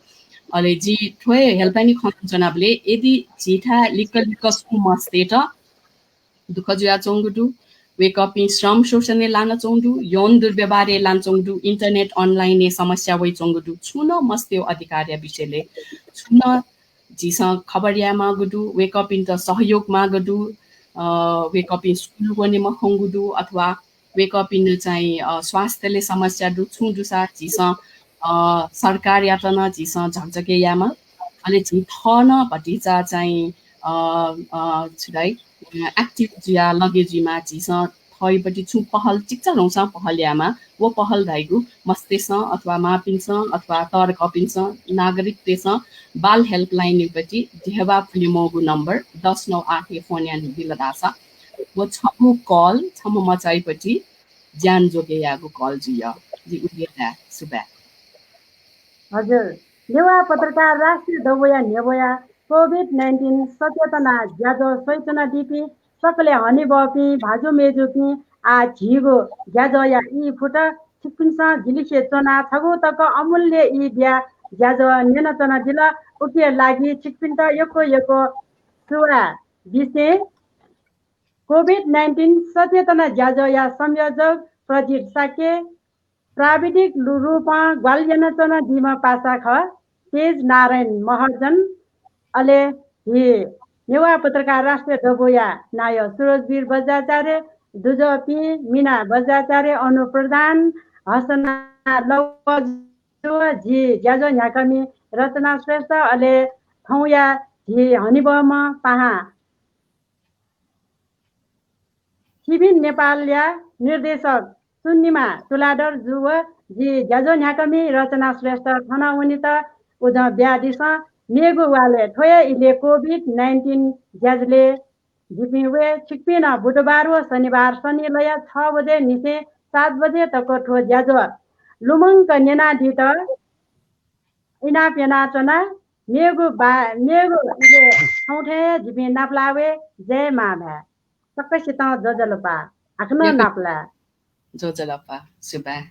अले जि थ्व हे helpline-य् खँ ल्हानाच्वनाबलय् यदि झीथाय् लिक्क लिक्क सुं मस्तय्त दुःख जुयाच्वंगु दु, वय्कःपिं श्रम शोषणय् लानाच्वंगु दु, यौन दुर्व्यवहारय् लानाच्वंगु दु, internet online-य् समस्या वइच्वंगु दु, छुं नं मस्तय् अधिकारया विषयलय् छुं नं झीसं खबर यायेमाःगु दु, वय्कःपिन्त सहयोग माःगु दु, अ, वय्कःपिं स्कुल वने मखंगु दु अथवा वय्कःपिन्त चाहिँ, अ, स्वास्थ्यलय् समस्या दु, छुं दुसा झीसं, अ, सरकारयात नं झीसं झकझके यायेमाः। अले झी थः नं भतिचा चाहिँ, अ, अ, छु धाइ, अ, active जुयाः लगे जुइमाः। झीसं थःपट्टि छुं पहल, चिकिचा न्हूसां पहल यायेमाः। व पहल धाइगु मस्तय्सं अथवा मांपिन्सं अथवा तःधंपिन्सं, नागरिकतय्सं बाल helpline-पट्टि देहय् फुले मवःगु number दस नौ आठ-य् phone यानादिल धाःसा व छगू call छम्ह मचाइपट्टि ज्यान जोगे याःगु call जुइ। जि उलि हे धाये, सुभाय्। हजुर, नेवाः पत्रकार राष्ट्रिय दबूया न्ह्यब्वया कोभिड नाइन्टिन सचेतना ज्याझ्वः स्वयाच्वनादीपिं सकलें हनेबहःपिं भाजु मय्जुपिं, आः झीगु ज्याझ्वःया ई फुत। छिकपिन्सं जिलिसे च्वनाः छगू तक अमूल्य ई बियाः ज्याझ्वः न्यनाच्वनादिल। उकिया लागि छिकपिन्त यक्व यक्व सुभाय् बिसें कोभिड नाइन्टिन सचेतना ज्याझ्वःया संयोजक प्रजित शाक्य, प्राविधिक लु-, रूपं ग्वाहालि यानाच्वनादीम्ह पासा खः तेज नारायण महर्जन, अले झी नेवाः पत्रकार राष्ट्रिय दबूया नायः सुरजवीर बज्राचार्य, दुजःपिं मिना बज्राचार्य, अनु प्रधान, हसना लवजु, झी ज्याझ्वः न्ह्याकामि रचना श्रेष्ठ, अले थौंया झी हनेबहःम्ह पाहां सिभिन नेपालया निर्देशक सुनिमा तुलाधर जु व जि ज्याझ्वः न्ह्याकामि रचना श्रेष्ठ थन वनेत उजं बियादिसँ। मेगु वालय् थ्व हे इलय् कोभिड नाइन्टिन ज्याझ्वलय् जिपिं वये। छिकपिं नं बुधबार व शनिबार सनिलया छ बजे निसें सात बजे तक थ्व ज्याझ्वः लुमंक न्यनादीत इनाप यानाच्वना। मेगु बा-, मेगु इलय् थौंथें हे जिपिं नापलाः वये। जय मांभाय्। सकसितं ज्वजलपा। हाकनं नापलाः। ज्वजलपा। सुभाय्।